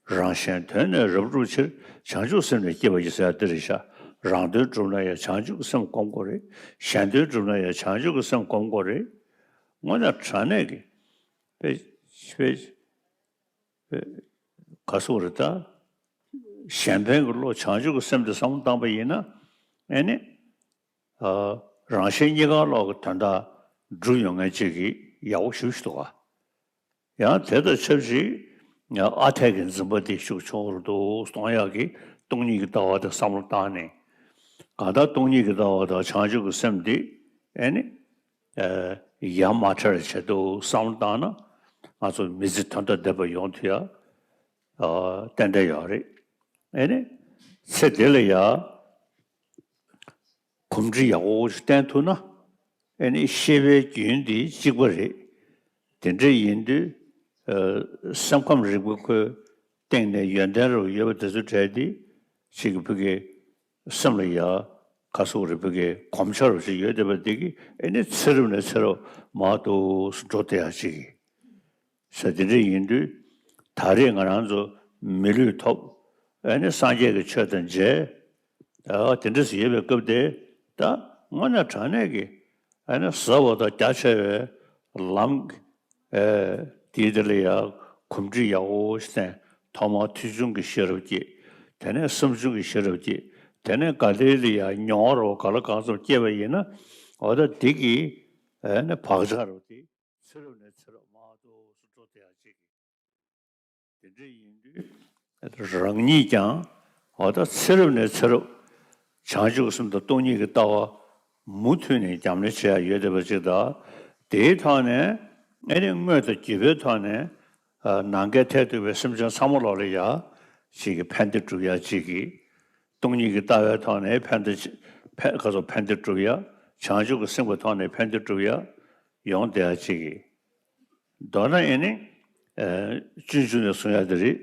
རང་གཞན་དོན་ནི་རབ་བསྒྲུབ་ཕྱིར། བྱང་ཆུབ་སེམས་ལས་སྐྱེས་པ་ཡིན་ཟེར་ཡ་དེ་རེད་ཤག་རང་དོན་བསྒྲུབ་ན་ཡང་བྱང་ཆུབ་ཀྱི་སེམས་སྒོམ་དགོས་རེད། གཞན་དོན་བསྒྲུབ་ན་ཡང་བྱང་ཆུབ་ཀྱི་སེམས་སྒོམ་དགོས་རེད། དངོས་གནས་དྲང་གནས་ཀྱི་དཔེ་དཔེ་དཔེ་ག་སོགས་རེད་ད། གཞན་ཕན་གྱི་བློ་བྱང་ཆུབ་ཀྱི་སེམས་དེ་བསམ་བློ་བཏང་པ་ཡིན་ན་ཨེ་ནི། ཨ། རང་གཞན་གཉིས་ཀ་ལོག་གི་དོན་དག་འགྲུབ་ཡོང་མཁན་ཅིག་གི་ཡག་པོ་ཞེ་པོ་ཞིག་འདུག་ག་ཡང་དེ་དང་ཆབས་ཅིག་ཨ་འཐས་ཀྱི་འཛིན་པ་དེ་ཤུགས་ཆེན་པོ་རུ་འདུག་གཏོང་ཡག་གི་སྟོང་ཉིད་ཀྱི་ལྟ་བ་དེ་བསམ་བློ་བཏང་ནས། གང་ལྟར་སྟོང་ཉིད་ཀྱི་ལྟ་བ་དང་བྱང་ཆུབ་ཀྱི་སེམས་དེ་ཨེ་ནི། ཨ། ཡ་མ་བྲལ་བྱེད་དུ་བསམ་བློ་བཏང་ན་ང་ཚོ་མི་ཚེ་དོན་དང་ལྡན་པ་ཡོང་ཐུབ་ཡ། ཨ། ཏན་ཏན་ཡོད་རེད། ཨེ་ནི། ཚེ་འདི་ལ་ཡ། གོམས་འདྲིས་ཡག་པོ་ཞིག་བསྟེན་ཐུབ་ན། ཨེ་ནི་ཤེས་པའི་རྒྱུན་དེ་གཅིག་པ་རེད། དེ་འདྲ་ཡིན་དུས། ཨ། སེམས་ཁམས་རིག་པ་ཁོའི་སྟེང་ནས་ཡོན་ཏན་རུ་ཡོད་པ་དེ་ཚོ་གྲས་དེ་ཅིག་གི་ཕ་གི་སེམས་ལ་ཡ་ག་སོགས་རེད། ཕ་གི་གོམས་ཆ་རུ་ཅིག་ཡོད་བསྡད་པ་དེ་གི་ཨེ་ནི་ཚེ་རབས་ནས་ཚེ་རབས་མར་དུ་འགྲོ་བསྡད་ཡ་ཅིག་གི་ས་དེ་འདྲ་ཡིན་དུས། ད་རེས་ང་རང་ཚོ་མི་ལུས་ཐོབ། ཨེ་ནི་སངས་རྒྱས་ཀྱི་ཆོས་དང་མཇལ། ཨ། དེ་འདྲ་ཞིག་ཡོད་པའི་སྐབས་དེ། ད་དངོས་གནས་དྲང་གནས་ཀྱི་ཨེ་ནི་ཟབ་པ་དང་རྒྱ་ཆེ་བའི་ལམ། ཨེ། དེའི་དེ་ལ་ཡང་གོམས་འདྲིས་ཡག་པོ་ཞིག་བསྟེན། ཐོག་མར་ཐོས་བྱུང་གི་ཤེས་རབ་སྐྱེས། དེ་ནས་བསམ་བྱུང་གི་ཤེས་རབ་སྐྱེས། དེ་ནས་ག་ལེ་ལ་ཡང་མྱོང་བ་རོ་ག་ལ་གང་འཚམ་སྐྱེས་པ་ཡིན་ན། འོ་ད་དེ་གི་ཨེ་ནི་བག་ཆགས་རོ་དེ། ཚེ་རབས་ནས་ཚེ་རབས་མར་དུ་སུ་འགྲོ་དེ་ཡང་ཅིག་དེ་འདྲ་ཡིན་དུས་རང་ཉིད་ཀྱང་འོ་ད་ཚེ་རབས་ནས་ཚེ་རབས་བྱང་ཆུབ་སེམས་དང་སྟོང་ཉིད་ཀྱི་ལྟ་བ་མུ་མཐུད་ནས་ཉམས་ལེན་བྱེད་ཡ་ཡོད་བསྡད་པ་ཅིག་དང་། དེའི་ཐོག་ནས་ཨེ་ནི་དངོས་དང་བརྒྱུད་པའི་ཐོག་ནས་ནམ་མཁའི་མཐས་གཏུགས་པའི་སེམས་ཅན་ཚང་མ་ལོག་ལ་ཡ་ཅིག་གི་ཕན་བདེ་སྒྲུབ་ཡ་ཅིག་གི་སྟོང་ཉིད་ཀྱི་ལྟ་བའི་ཐོག་ནས་ཕན་བདེ་ཕན་ག་ཚོད་ཕན་བདེ་སྒྲུབ་ཡ། བྱང་ཆུབ་ཀྱི་སེམས་ཀྱི་ཐོག་ནས་ཕན་བདེ་སྒྲུབ་ཡ་ཡོང་བསྡད་ཡ་ཅིག་གི་མདོར་ན་ཨེ་ནི། ཨ། སྤྱོད་འཇུག་ནས་གསུང་ཡ་དེ་རེད།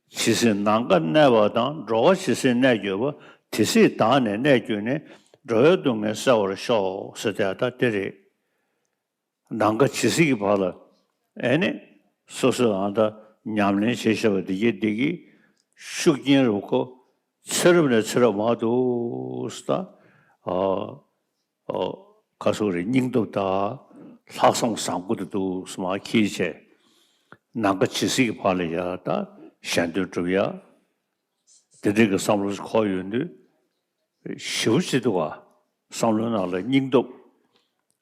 ཇི་སྲིད་ནམ་མཁའ་གནས་པ་དང་། འགྲོ་བ་ཇི་སྲིད་གནས་གྱུར་པ། དེ་སྲིད་བདག་ནི་གནས་གྱུར་ནས། འགྲོ་བའི་སྡུག་བསྔལ་སེལ་བར་ཤོག་ཟེར་དེ་ད་དེ་རེད། ནམ་མཁའ་ཇི་སྲིད་ཀྱི་བར་ལ་ཨེ་ནི་སོ་སོའི་ཨ་ད་ཉམས་ལེན་བྱེད་བཞིན་པ་དེ་གི་དེ་གི་ཤུགས་རྐྱེན་རུ་ཁོ་ཚེ་རབས་ནས་ཚེ་རབས་མར་དུ་ད་ཨ་ཨ་ག་སོགས་རེད། སྙིང་སྟོབས་དང་ལྷག་བསམ་བཟང་པོ་དེ་འདུག་སེ་མར་འཁྱེར་བྱས། ནམ་མཁའ་ཇི་སྲིད་ཀྱི་བར་ལ་ཡ་ད་གཞན་དོན་སྒྲུབ་ཡ། དེ་འདྲའི་གི་བསམ་བློ་ཞིག་འཁོར་ཡོང་དུས་ཞེ་པོ་ཅིག་འདུག་ག་བསམ་བློའི་ནང་ལ་སྙིང་སྟོབས་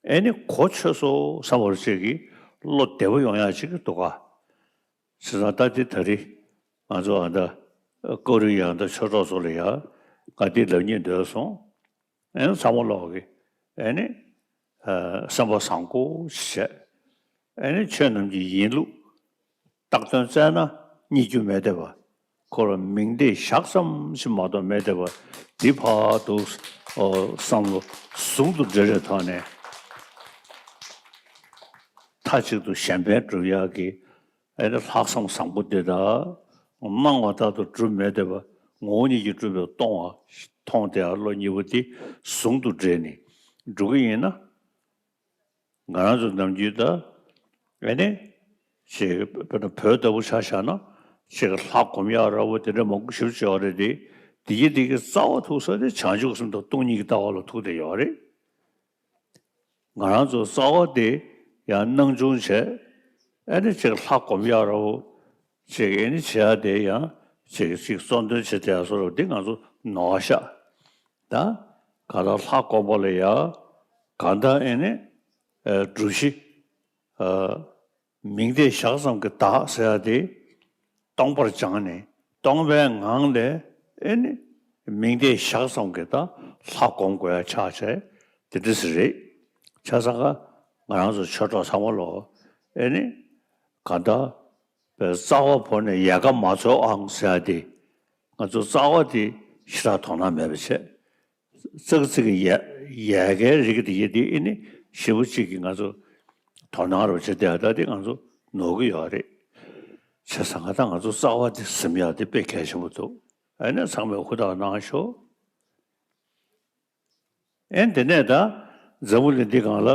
ཨེ་ནི་གོ་ཆོད་སོང་བསམ་པ་ཅིག་གི་བློ་བདེ་པོ་ཡོང་ཡ་ཅིག་འདུག་ག་བྱས་ཙང་ད་དེ་ད་རེས་ང་ཚོ་ཨ་ད་ཀོ་རི་ཡ་ད་ཆོས་གྲོགས་ཚོ་ལ་ཡ་ག་དེ་ལབ་སྙིང་འདོད་སོང་། ཨེ་ནི་ཚང་མ་ལོག་གི་ཨེ་ནི་ཨ་སེམས་པ་བཟང་པོ་ཞིག་བྱས། ཨེ་ནི་ཆོས་རྣམས་ཀྱི་ཡིན་ལུགས་བཏགས་དོན་བཙལ་ན་རྙེད་རྒྱུ་མེད་བསྡད་པ། ཁོ་ལ་མིང་བརྡས་བཞག་ཙམ་ཞིག་མ་གཏོགས་མེད་བསྡད་པ་འདི་ཕར་དུ་ཨོ་བསམ་བློ་ཟུང་དུ་འབྲེལ་བའི་ཐོག་ནས་མཐའ་གཅིག་ཏུ་གཞན་ཕན་སྒྲུབ་ཡག་གི་ཨེ་ནི་ལྷག་བསམ་བཟང་པོ་འདི་དག་སྣང་བ་ལྟར་དུ་གྲུབ་མེད་བསྡད་པ། ངོ་བོ་ཉིད་ཀྱིས་གྲུབ་པའི་སྟོང་བ་མཐོང་བསྡད་ཡག་བློ་གཉིས་པོ་འདི་ཟུང་དུ་འབྲེལ་ནས་འགྲོ་གི་ཡིན་ན། ང་རང་ཚོ་ནམ་རྒྱུན་ད་ཨེ་ནི་ཅིག་དཔེར་ན་བོད་ལྟ་བུ་ཆ་བཞག་ན་ཅིག་ལྷ་སྒོམ་ཡག་ར་བོ་དེ་འདྲ་མང་པོ་ཞེ་པོ་ཅིག་ཡོད་རེད་དེ། དེ་གི་དེ་གི་རྩ་བ་ཐུག་ས་དེ་བྱང་ཆུབ་སེམས་དང་སྟོང་ཉིད་ཀྱི་ལྟ་བ་ལ་ཐུག་བསྡད་ཡོད་རེད། ང་རང་ཚོ་རྩ་བ་དེ་ཡང་སྣང་ཆུང་བྱས། ཨེ་ནི་ཅིག་ལྷ་སྒོམ་ཡག་ར་བོ་ཅིག་ཨེ་ནི་བྱེད་ཡག་དེ་ཡང་ཅིག་ཅིག་གཙོ་འདོན་བྱེད་བསྡད་ཡག་བཟོ་འདྲ་འདི་ང་ཚོ་ནོར་བ་ཤག་ད་གང་ལྟར་ལྷ་སྒོམ་པ་ལ་ཡ་གང་ལྟར་ཨེ་ནི་ཨ་སྒྲུབ་གཞི་ཨ་མིང་བརྡས་བཞག་ཙམ་གྱི་བདག་ཟེར་ཡ་དེ་སྟོང་པར་སྦྱངས་ནས་སྟོང་པའི་ངང་ལས་ཨེ་ནི་མིང་བརྡས་བཞག་ཙམ་གྱི་བདག་ལྷ་སྒོམ་དགོས་ཡ་ཆགས་བྱས་དེ་འདྲ་ཟིག་རེད། བྱས་ཙང་ཀ་ང་རང་ཚོ་ཆོས་གྲོགས་ཚང་མ་ལོ་ཨེ་ནི་གང་ལྟར་པའི་རྩ་བ་བོར་ནས་ཡལ་ག་མ་འཚོལ་ཨང་ཟེར་ཡ་དེ། ང་ཚོ་རྩ་བ་དེ་ཞེ་དྲག་དོ་སྣང་མེད་པ་བྱས། ཙག་ཙིག་གི་ཡལ་ཡལ་གའི་རིགས་དེ་ཡེ་དེ་ཨེ་ནི་ཞེ་པོ་ཅིག་གིས་ང་ཚོ་དོ་སྣང་རོགས་བྱེད་བསྡད་ཡ་ད་དེ་ང་ཚོ་ ནོར་གྱི་ཡོད་རེད། བྱས་ཙང་ད་ང་ཚོ་རྩ་བ་དེ་ཟིན་ཡག་དེ་དཔེ་གལ་ཆེན་པོ་འདུག་ཨ་ནི་ཚང་མས་ཧུར་ཐག་གནང་ཤོག་ཨེ་དེ་ནས་ད་འཛམ་བུ་གླིང་འདི་སྒང་ལ་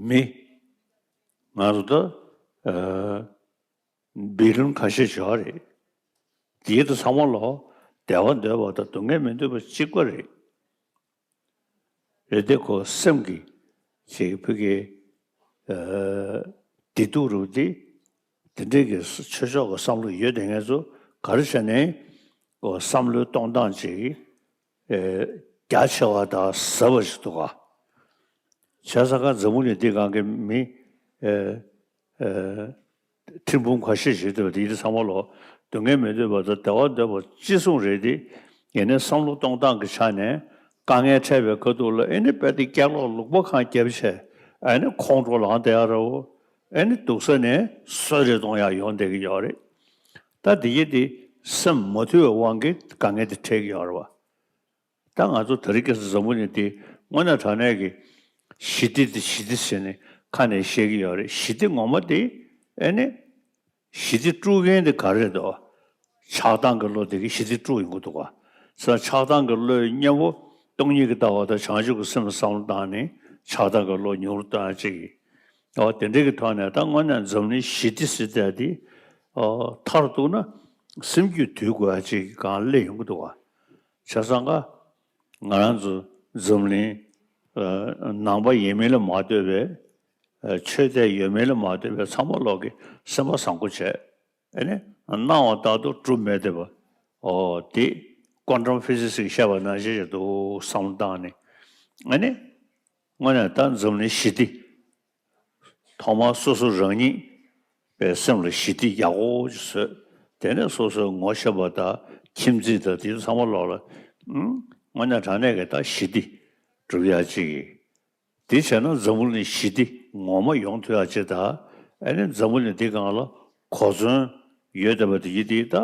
མི་ང་ཚོ་ད་ཨ་བི་ལིན་ཁ་ཤས་ཡོད་རེད། དེའི་དུ་ཚང་མ་ལོ་བདེ་བ་འདོད་པ་དང་སྡུག་བསྔལ་མི་འདོད་པ་གཅིག་པ་རེད། རེད་དེ་ཁོ་སེམས་ཀྱི་ཅིག་ཕ་གི་ཨ་བདེ་སྡུག་རུ་དེ་དེ་འདྲའི་གི་ཆོས་ཕྱོགས་ཀྱི་བསམ་བློ་ཡོད་དེ་ངས་ཚོ་ག་རེ་བྱས་ནས་ཁོ་བསམ་བློའི་གཏོང་སྟངས་ཅིག་ཨ་རྒྱ་ཆེ་བ་དང་ཟབ་པ་ཞིག་འདུག་ག་བྱས་ཙང་ཀ་འཛམ་བུ་གླིང་འདི་སྒང་གི་མི་ཨ་ཨ་ཁྲི་འབུམ་ཁ་ཤས་ཤིག་འདུག་དེ་ཚང་མ་ལོ་སྡུག་བསྔལ་མི་འདོད་པ་དང་བདེ་བ་འདོད་པ་ཅི་གསུང་རེད་དེ། ཡིན་ནའི་བསམ་བློ་གཏོང་སྟངས་ཀྱི་ཆ་ནས་དཀའ་ངལ་འཕྲད་པའི་ཁ་ཐུག་ལ་ཨེ་ནི་དཔེ་དེ་སྐྱག་ལོག་ལུག་པ་གང་བརྒྱབ་བྱས་ཨེ་ནི་ཁོང་ཁྲོ་ལངས་བསྡད་ཡ་རེད། ཨེ་ནི་སྡུག་ས་ནས་གསོད་རེ་གཏོང་ཡ་ཡོང་བསྡད་ཀྱི་ཡོད་རེད། ད་དེ་ཡི་དེ་སེམས་མ་དུལ་བའི་དབང་གིས་དཀའ་ངལ་དེ་འཕྲད་ཀྱི་ཡོད་རེད་བ། ད་ང་ཚོ་དེ་རིང་ཁ་སང་འཛམ་བུ་གླིང་འདི་དངོས་གནས་དྲང་གནས་ཀྱི་ཞི་བདེ་འདི་ཞི་བདེ་ཟེར་ནས་ཁ་ནས་བཤད་ཀྱི་ཡོད་རེད། ཞི་བདེ་ངོ་མ་དེ་ཨེ་ནི་ཞི་བདེ་དཀྲུག་མཁན་དེ་ག་རེ་རེད་དོ། ཆགས་སྡང་གི་བློ་དེ་གིས་ཞི་བདེ་དཀྲུག་ཡོང་གི་འདུག་ག་ས་ཆགས་སྡང་གི་བློའི་གཉེན་པོ་སྟོང་ཉིད་ཀྱི་ལྟ་བ་དང་བྱང་ཆུབ་ཀྱི་སེམས་བསམ་བློ་བཏང་ནས་ཆགས་སྡང་གི་བློ་ཉུང་རུ་བཏང་ཡ་གཅིག་གིས། ཨོ་དེ་འདྲའི་གི་ཐོག་ནས་ད་དངོས་གནས་འཛམ་གླིང་ཞི་བདེ་ཟེར་ཡ་དེ་ཨོ་མཐར་གཏུགས་ན་སེམས་རྒྱུད་དུལ་དགོས་ཡ་གཅིག་གི་སྒང་སླེབས་ཡོང་གི་འདུག་ག་བྱས་ཙང་ཀ་ང་རང་ཚོ་འཛམ་གླིང་ཨ་ནང་པ་ཡིན་མིན་ལ་མ་ལྟོས་པའི་ཨ་ཆོས་དད་ཡོད་མེད་ལ་མ་ལྟོས་པའི་ཚང་མ་ལོག་གི་སེམས་པ་བཟང་པོ་བྱས། ཨེ་ནི་སྣང་བ་ལྟར་དུ་གྲུབ་མེད་བསྡད་པ། ཨོ་དེ་ཀོན་ཊམ་ཕི་ཟིག་སི་ཞིག་བཤད་པ་ནང་བཞིན་ཞིག་འདུག་བསམ་བློ་བཏང་ནས། ཨེ་ནི་དངོས་གནས་ད་འཛམ་གླིང་ཞི་བདེ། ཐོག་མར་སོ་སོ་རང་ཉིད་པའི་སེམས་ལ་ཞི་བདེ་ཡག་པོ་ཅིག་བཟོས། དེ་ནས་སོ་སོའི་ངོ་ཤེས་པ་དང་ཁྱིམ་མཚེས་དང་དེ་ཚོ་ཚང་མ་ལོག་ལ་ཨང་དངོས་གནས་དྲང་གནས་ཀྱི་ད་ཞི་བདེ་སྒྲུབ་ཡག་ཅིག་གིས། དེ་བྱས་ན་འཛམ་བུ་གླིང་ཞི་བདེ་ངོ་མ་ཡོང་ཐུབ་ཡག་ཅིག་དང་ཨ་ནི་འཛམ་བུ་གླིང་འདི་སྒང་ལ་གོ་མཚོན་ཡོད་བསྡད་པ་དེ་ཡིན་དེ་ད་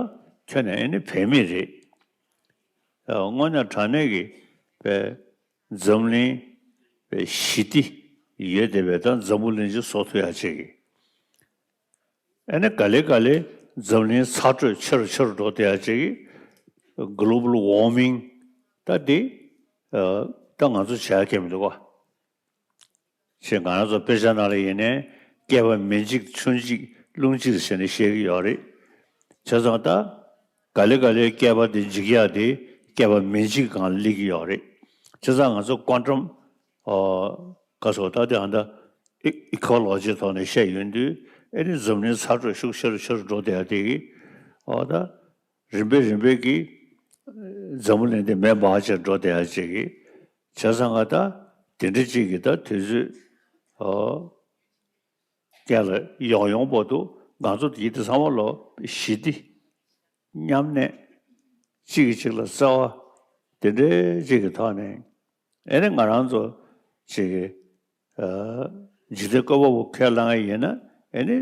ཁྱོན་ནས་ཨ་ནི་བེད་མེད་རེད། ཨ་དངོས་གནས་དྲང་གནས་ཀྱི་པའི་འཛམ་གླིང་པའི་ཞི་བདེ་ཡོད་བསྡད་པའི་ད་འཛམ་བུ་གླིང་ཅིག་བཟོ་ཐུབ་ཡག་ཅིག་གིས། ཨ་ནི་ག་ལེ་ག་ལེ་འཛམ་གླིང་ཚ་དྲོད་ཆེ་རུ་ཆེ་རུ་འགྲོ་བསྡད་ཡག་ཅིག་གིས། གྷོ་ལོ་བལ་ཝར་མིང་ད་དེ་ཨ་ད་ང་ཚོ་བྱེད་ཡག་གང་ཡང་མི་འདུག་ག་ཞེས་ང་རང་ཚོ་དཔེ་ཆ་ནང་ལ་ཡིན་ནའི་བསྐལ་པ་མེ་འཇིག་ཆུ་འཇིག་རླུང་འཇིག་ཟེར་ནས་བཤད་ཀྱི་ཡོད་རེད། བྱས་ཙང་ད་ག་ལེ་ག་ལེ་བསྐལ་པ་དེ་འཇིག་ཡག་དེ་བསྐལ་པ་མེ་འཇིག་སྒང་སླེབས་ཀྱི་ཡོད་རེད། བྱས་ཙང་ང་ཚོ་ཀོན་ཊམ་ཨ་ག་སོ་ད་དེ་ཨ་ད་ཨི་ཨི་ཀོ་ལོ་ཇི་ཐོག་ནས་བཤད་ཡོང་དུས་ཨེ་ནི་འཛམ་གླིང་ཚ་དྲོད་ཤུགས་ཆེ་རུ་ཆེ་རུ་འགྲོ་བསྡད་ཡག་དེ་གིས་ཨོ་ད། རིམ་པས་རིམ་པས་ཀྱིས་འཛམ་བུ་གླིང་འདི་མེ་འབར་བྱས་འགྲོ་བསྡད་ཡ་ཅིག་གིས། བྱས་ཙང་ང་ད་དེ་འདྲ་ཅིག་གིས་ད་དུས་ཚོད་ཨོ་རྒྱ་ལ་ཡོང་ཡོང་བར་དུ་ང་ཚོ་དེ་དེ་ཚང་མ་ལོ་ཞི་བདེ་མཉམ་གནས་གཅིག་གིས་གཅིག་ལ་བརྩེ་བ་དེ་འདྲའི་ཅིག་གི་ཐོག་ནས་ཨེ་ནི་ང་རང་ཚོ་ཅིག་གི་ཨ་འཇིག་རྟེན་བཀོད་པ་པོ་ཁས་བླངས་ཡིན་ན་ཨེ་ནི་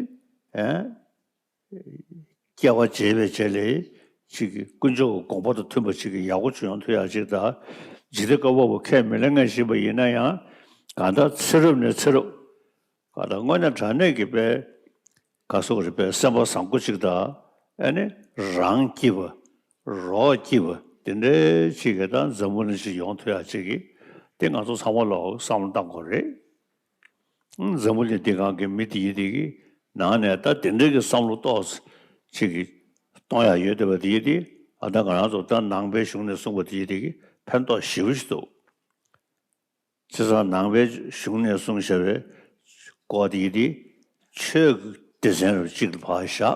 ཨ། སྐྱེ་བ་བརྗེས་པའི་རྗེས་ལ་ཅིག་གི་དཀོན་མཆོག་གི་དགོངས་པ་དང་མཐུན་པ་ཅིག་གི་ཡག་པོ་བྱུང་ཡོང་ཐུབ་ཡག་ཅིག་དང་། འཇིག་རྟེན་བཀོད་པ་པོ་ཁས་མི་ལེན་མཁན་ཞིག་ཡིན་ན་ཡང་གང་ལྟར་ཚེ་རབས་ནས་ཚེ་རབས་གང་ལྟར་དངོས་གནས་དྲང་གནས་ཀྱི་པའི་ག་སོགས་རིག་པའི་སེམས་པ་བཟང་པོ་ཅིག་དང་ཨ་ནི་རང་སྐྱིད་པ་རོགས་སྐྱིད་པ་དེ་འདྲའི་ཅིག་གི་དང་འཛམ་བུ་གླིང་ཅིག་ཡོང་ཐུབ་ཡག་ཅིག་གི་དེ་ང་ཚོ་ཚང་མ་ལོག་བསམ་བློ་བཏང་དགོས་རེད། འཛམ་བུ་གླིང་འདི་སྒང་གི་མི་དེ་ཡི་དེ་གི་ནང་ནས་ད་དེ་འདྲའི་གི་བསམ་བློ་ཏོག་ཙམ་ཅིག་གི་གཏོང་ཡ་ཡོད་བསྡད་པ་དེ་ཡི་དེ་ཨ་ད་ང་རང་ཚོ་ད་ནང་པའི་གཞུང་ནས་གསུངས་པ་དེ་ཡི་དེ་གི་ཕན་ཐོགས་ཞེ་པོ་ཞིག་འདུག་བྱས་ཙང་ནང་པའི་གཞུང་ནས་གསུངས་བཞག་པའི་སྐོར་དེ་ཡི་དེ་ཆོས་ཀྱི་སྡེ་ཚན་རུ་གཅིག་ལ་ཕར་བཞག་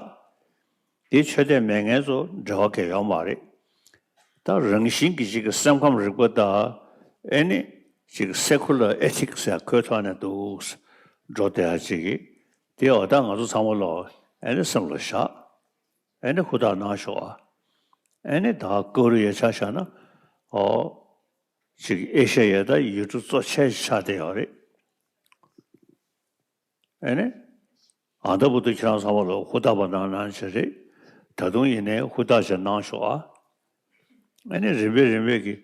དེ་ཆོས་དད་མེད་མཁན་ཚོ་འབྲེལ་བ་གང་ཡང་ཡོད་མ་རེད། ད་རང་བཞིན་གྱིས་ཅིག་གི་སེམས་ཁམས་རིག་པ་དང་ཨེ་ནི་ཅིག་སེ་ཁུ་ལར་ཨེ་ཐིག་སི་ཟེར་ཁོའི་ཐོག་ནས་འདུག་འགྲོ་བསྡད་ཡ་ཅིག་གི་དེ་འོ་ད་ང་ཚོ་ཚང་མ་ལོག་ཨེ་ནི་སེམས་ལ་བཞག་ཨེ་ནི་ཧུར་ཐག་གནང་ཤོག་ཨ། ཨེ་ནི་ད་ཀོ་རི་ཡ་ཆ་བཞག་ན་ཨོ་ཅིག་ཨེ་ཤ་ཡ་ད་ཡུལ་གྲུ་གཙོ་ཆེ་ཆགས་བསྡད་ཡོད་རེད། ཨེ་ནི། ཨ་ད་བུ་དུ་ཁྱེད་རང་ཚང་མ་ལ་ཧུར་ཐག་པ་གནང་གནང་བྱས་རེད། ད་དུང་ཡིན་ནའི་ཧུར་ཐག་བྱས་གནང་ཤོག་ཨ། ཨེ་ནི་རིམ་པས་རིམ་པས་ཀྱི་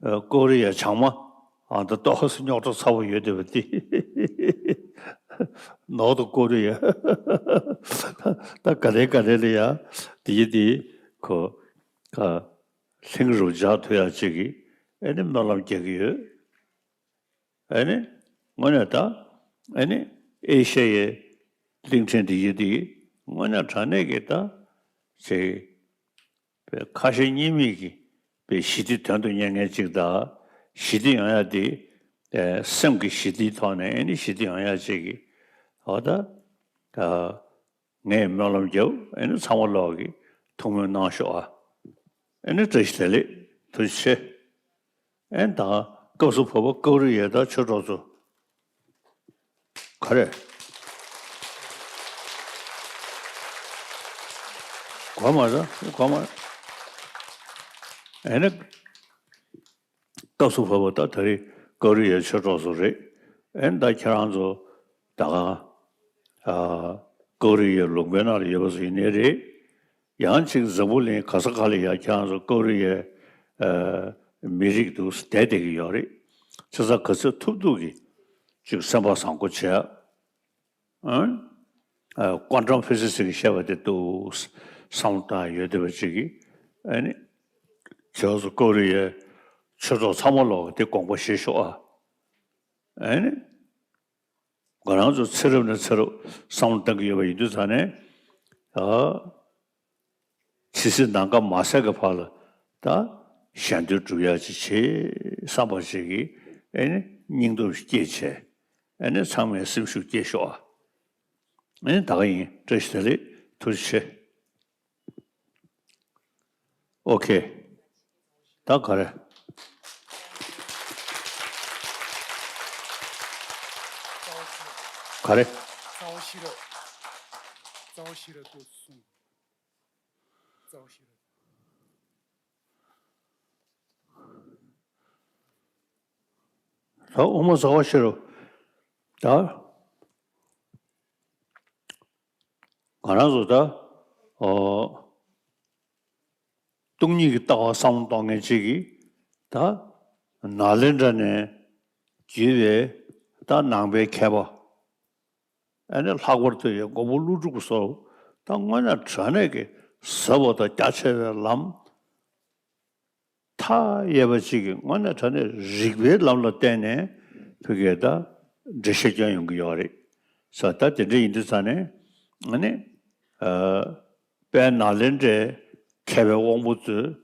ཨ་ཀོ་རི་ཡ་བྱང་མ་ཨ་ད་ཏོག་ཙམ་རྙོག་དྲ་ཚ་པོ་ཡོད་བསྡད་པ་འདི་ ནོར་དུ་བཀོད་རེད་ཡ། ད་ག་རེ་ག་རེ་ལ་ཡ། དེ་ཡི་དེ་ཁོ་ཁ་ལྷིང་རུ་འཇགས་ཐུབ་ཡ་ཅིག་གི་ཨེ་ནི་སྨོན་ལམ་རྒྱག་གི་ཡོད། ཨེ་ནི་དངོས་གནས་ད་ཨེ་ནི་ཨེ་ཤ་ཡའི་གླིང་ཕྲན་དེ་ཡི་དེ་དངོས་གནས་དྲང་གནས་ཀྱི་ད་ཅིག་པའི་ཁ་ཞེ་གཉིས་མེད་ཀྱི་པའི་ཞི་བདེ་དོན་དུ་གཉེར་མཁན་ཅིག་དང་། ཞི་བདེ་ཡོང་ཡ་དེ་ཨེ་སེམས་ཀྱི་ཞི་བདེའི་ཐོག་ནས་ཨེ་ནི་ཞི་བདེ་ཡོང་ཡ་ཅིག་གི་འོ་ད་ཨ་ངས་སྨོན་ལམ་རྒྱབ། ཨེ་ནི་ཚང་མ་ལོག་གི་ཐུགས་སྨོན་གནང་ཤོག་ཨ། ཨེ་ནི་བཀྲ་ཤིས་བདེ་ལེགས། ཐུགས་རྗེ་ཆེ། ཨེ་ད་སྐབས་སུ་བབ་པ་ཀའུ་རི་ཡ་དང་ཆོས་གྲོགས་ཚོ། ག་རེ། གོ་མ་ར་གོ་མ། ཨེ་ནི་སྐབས་སུ་བབ་པ་ད་ད་རེས་ཀའུ་རི་ཡ་ཆོས་གྲོགས་ཚོ་རེད། ཨེ་ནི་ད་ཁྱེད་རང་ཚོ་ད་ག་ཨ་ཀའུ་རི་ཡའི་ལུང་པའི་ནང་ལ་ཡོད་པ་ཚོ་ཡིན་ནའི་རེད། ཡང་གཅིག་འཛམ་བུ་གླིང་ག་ས་ག་ལ་ཡ་ཁྱེད་རང་ཚོ་ཀའུ་རི་ཡའི་ཨ་མི་རིགས་འདུག་བསྡད་བསྡད་ཀྱི་ཡོད་རེད། ཆ་ཚང་ག་ཚོད་ཐུབ་ཐུབ་ཀྱིས་ཅིག་སེམས་པ་བཟང་པོ་བྱས། ཨ་ཀོན་ཊམ་ཕི་སི་སི་གིས་བཤད་པ་དེ་འདུག་བསམ་བློ་བཏང་ཡོད་བསྡད་པ་ཅིག་གིས་ཨ་ནི་ཁྱེད་ཚོ་ཀའུ་རི་ཡའི་ཆོས་ཚོགས་ཚང་མ་ལོག་དེ་དགོངས་པ་བཞེས་ཤོག་ཨ། ཨ་ནི། ང་རང་ཚོ་ཚེ་རབས་ནས་ཚེ་རབས་བསམ་བློ་གཏང་གི་ཡོད་པ་ཡིན་དུས་ཙང་ནས། ཨ། ཇི་སྲིད་ནམ་མཁའ་མ་ཟད་ཀྱི་བར་ལ་ད་གཞན་དོན་སྒྲུབ་ཡ་ཅིག་བྱེད་བསམ་པ་ཞིག་གིས་ཨེ་ནི་སྙིང་སྟོབས་སྐྱེད་བྱས། ཨེ་ནི་ཚང་མས་སེམས་ཤུགས་སྐྱེད་ཤོག་ཨ། ཨེ་ནི་ད་ག་ཡིན། བཀྲ་ཤིས་བདེ་ལེགས། ཐུགས་རྗེ་ཆེ། ཨོ་ཁེ། ད་ག་རེ། ག་རེ། རྩ་བ་ཤེས་རབ། རྩ་བ་ཤེས་རབ་ཏུ་གསུངས། རྩ་བ་ཤེས་རབ། ད་དབུ་མ་རྩ་བ་ཤེས་རབ། ད། ང་རང་ཚོ་ད། ཨོ། སྟོང་ཉིད་ཀྱི་ལྟ་བ་བསམ་བློ་གཏོང་མཁན་ཅིག་གིས་ད། ནཱ་ལེནྡྲ་ནས་བརྒྱུད་པའི་ད་ནང་པའི་མཁས་པ། ཨ་ནི་ལྷག་པར་དུ་ཡང་མགོན་པོ་ཀླུ་སྒྲུབ་སོགས་ད་དངོས་གནས་དྲང་གནས་ཀྱི་ཟབ་པ་དང་རྒྱ་ཆེ་བའི་ལམ། མཐའ་ཡས་པ་ཅིག་གིས་དངོས་གནས་དྲང་གནས་རིགས་པའི་ལམ་ལ་བརྟེན་ནས་ཕ་གིར་ད་འགྲེལ་བཤད་སྐྱོན་ཡོང་གི་ཡོད་རེད། ས་ད་དེ་འདྲ་ཡིན་དུས་ཙང་ནས་ཨ་ནི་ཨ་དཔལ་ནཱ་ལེནྡྲའི་མཁས་པའི་དབང་པོ་ཚོས་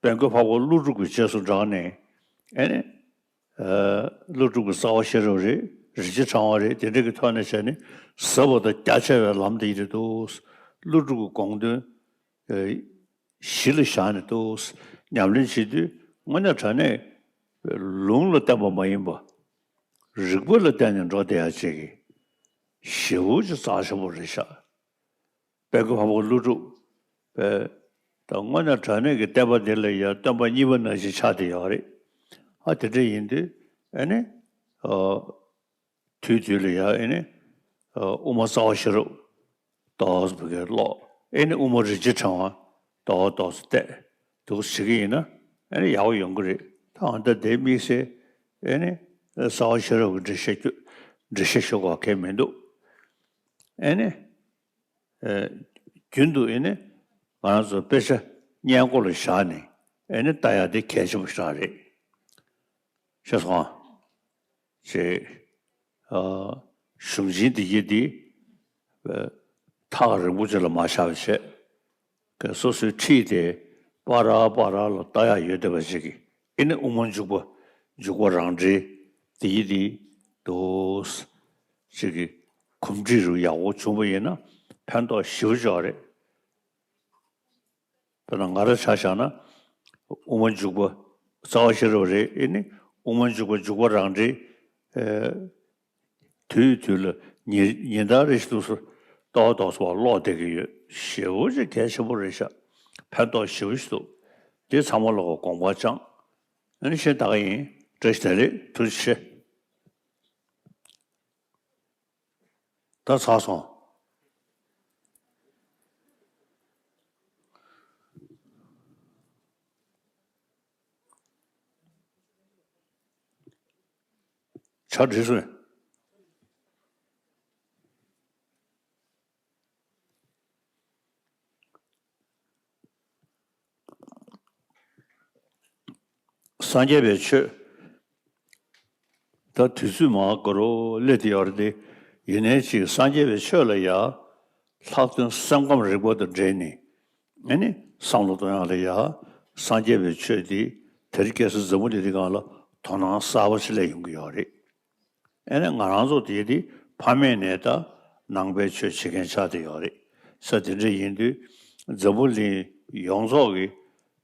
དཔལ་མགོན་འཕགས་པ་ཀླུ་སྒྲུབ་ཀྱི་རྗེས་སུ་འབྲངས་ནས་ཨ་ནི་ཨ་ཀླུ་སྒྲུབ་ཀྱི་རྩ་བ་ཤེས་རབ་རེད། རིན་ཆེན་ཕྲེང་བ་རེད། དེ་འདྲ་གི་ཐོག་ནས་བྱས་ནས་ཟབ་པ་དང་རྒྱ་ཆེ་བའི་ལམ་དེ་ཡིན་དུས་ཀླུ་སྒྲུབ་ཀྱི་དགོངས་དོན་ཨ་གཞི་ལ་བཞག་ནས་འདུག་ཉམས་ལེན་བྱེད་དུས་དངོས་གནས་དྲང་གནས་ལུང་ལ་བརྟེན་པ་མ་ཡིན་པ། རིགས་པ་ལ་བརྟེན་ནས་འགྲོ་བསྡད་ཡ་ཅིག་གི་ཞེ་པོ་ཅིག་རྩ་ཆེན་པོ་རེད་ཤག་དཔལ་མགོན་འཕགས་པ་ཀླུ་སྒྲུབ་པས་ད་དངོས་གནས་དྲང་གནས་ཀྱི་བསྟན་པ་འདི་ལ་ཡ་སྟོན་པ་གཉིས་པ་ནང་བཞིན་ཆགས་བསྡད་ཡོད་རེད། ཨ་དེ་འདྲ་ཡིན་དུས་ཨ་ནི་ཨ། དུས་དུས་ལ་ཡ་ཨེ་ནི་དབུ་མ་རྩ་བ་ཤེས་རབ་ཏོག་ཙམ་བོད་སྐད་ཀློག་ཨེ་ནི་དབུ་མ་རིན་ཆེན་ཕྲེང་བ་ཏོག་ཏོག་ཙམ་བལྟས་འདུག་བྱེད་ཀྱི་ཡིན་ན་ཨེ་ནི་ཡག་པོ་ཡོང་གི་རེད། ད་ཨ་ད་དེ་དམིགས་བསལ་ཨེ་ནི་རྩ་བ་ཤེས་རབ་ཀྱི་འགྲེལ་བཤད་རྒྱུ་འགྲེལ་བཤད་ཞུ་དགོས་གལ་མི་འདུག་ཨེ་ནི། ཨེ། རྒྱུན་དུ་ཨེ་ནི་ང་རང་ཚོ་དཔེ་ཆ་སྔས་མགོ་ལ་བཞག་ནས་ཨེ་ནི་ལྟ་ཡག་དེ་གལ་ཆེན་པོ་ཞིག་རང་རེད། ཤེས་སོང་། ཅེས། ཨ། གཞུང་ཆེན་འདི་གྱིས་འདི། ཨ། ཐག་རིང་པོ་ཅིག་ལ་མ་བཞག་པ་བྱས། སོ་སོའི་འཁྲིས་དེ་པ་ར་པ་ར་ལ་ལྟ་ཡག་ཡོད་བསྡད་པ་ཞིག་གིས་ཨེ་ནི་དབུ་མ་འཇུག་པ་འཇུག་པ་རང་འགྲེལ་འདི་གྱིས་འདི་འདུག་ཅིག་གི་གོམས་འདྲིས་རུ་ཡག་པོ་བྱུང་བ་ཡིན་ན་ཕན་ཐོགས་ཞེ་པོ་ཅིག་རེད། དཔེར་ན་ང་རང་ཆ་བཞག་ན་དབུ་མ་འཇུག་པ་རྩ་བ་ཤེས་རབ་རེད། ཨེ་ནི་དབུ་མ་འཇུག་པ་འཇུག་པ་རང་འགྲེལ། ཨེ། དུས་དུས་ལ་ཉིན་ཉིན་ལྟར་རེ་བཞིན་དུ་ཏོག་ཏོག་ཙམ་ཀློག་བསྡད་ཀྱི་ཡོད། ཞེ་པོ་ཅིག་གལ་ཆེན་པོ་རེད་ཤག་ཕན་ཐོགས་ཞེ་པོ་ཞིག་འདུག་དེ་ཚང་མ་ལ་དགོངས་པ་བཅངས། ཨ་ནི་ཤེས་ད་ག་ཡིན། བཀྲ་ཤིས་བདེ་ལེགས། ཐུགས་རྗེ་ཆེ། ད་ཚར་སོང་། ཆ་འགྲིག་སོང་། སངས་རྒྱས་པའི་ཆོས། ད་དུས་ཚོད་མ་འགོར་རོ་སླེབས་དེ་ཡོད་རེད་དེ། ཡིན་ནའི་ཅིག་སངས་རྒྱས་པའི་ཆོས་ལ་ཡ། ལྷག་དོན་སེམས་ཁམས་རིག་པ་དང་འབྲེལ་ནས། ཨ་ནི་བསམ་བློ་གཏོང་ཡག་ལ་ཡ། སངས་རྒྱས་པའི་ཆོས་འདི་དེ་རིང་ཁ་སང་འཛམ་བུ་གླིང་འདི་སྒང་ལ་དོ་སྣང་གསར་པ་ཞིག་སླེབས་ཡོང་གི་ཡོད་རེད། ཨ་ནི་ང་རང་ཚོ་དེ་དེ་ཕ་མེས་ནས་ད་ནང་པའི་ཆོས་བྱེད་མཁན་ཆགས་བསྡད་ཡོད་རེད། ས་དེ་འདྲ་ཡིན་དུས་འཛམ་བུ་གླིང་ཡོངས་རྫོགས་ཀྱི་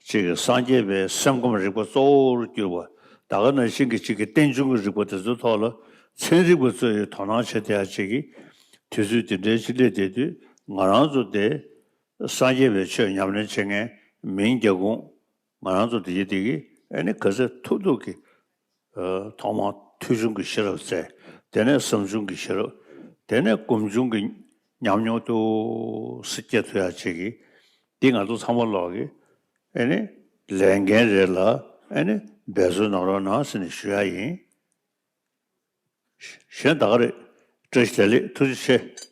ཅིག་སངས་རྒྱས་པའི་སེམས་ཁམས་རིག་པ་གཙོ་བོར་གྱུར་པ། ད་ག་ནང་བཞིན་གྱི་ཅིག་གི་རྟེན་འབྱུང་གི་རིག་པ་དེ་ཚོའི་ཐོག་ལ་ཚན་རིག་པ་ཚོས་དོ་སྣང་བྱེད་བསྡད་ཡ་ཅིག་གི་དུས་ཚོད་དེ་འདྲའི་ཅིག་སླེབས་བསྡད་དུས། ང་རང་ཚོ་དེ་སངས་རྒྱས་པའི་ཆོས་ཉམས་ལེན་བྱེད་མཁན་མིང་རྒྱག་གོང་ང་རང་ཚོ་དེ་ཡི་དེ་གི་ཨ་ནི་ག་ཚོད་ཐུབ་ཐུབ་ཀྱི་ཨ་ཐོག་མར་ཐོས་བྱུང་གི་ཤེས་རབ་བཙལ། དེ་ནས་བསམ་བྱུང་གི་ཤེས་རབ། དེ་ནས་སྒོམ་བྱུང་གི་ཉམས་མྱོང་ཏོག་ཙམ་སྐྱེ་ཐུབ་ཡ་ཅིག་གི། འདི་ང་ཚོ་ཚང་མ་ལོག་གི་ཨ་ནི་ལས་འགན་རེད་ལ། ཨ་ནི་འབད་རྩོལ་གནང་རོགས་གནང་ཟེར་ནས་ཞུ་ཡ་ཡིན། གཞན་ད་ག་རེད། བཀྲ་ཤིས་བདེ་ལེགས། ཐུགས་རྗེ་ཆེ།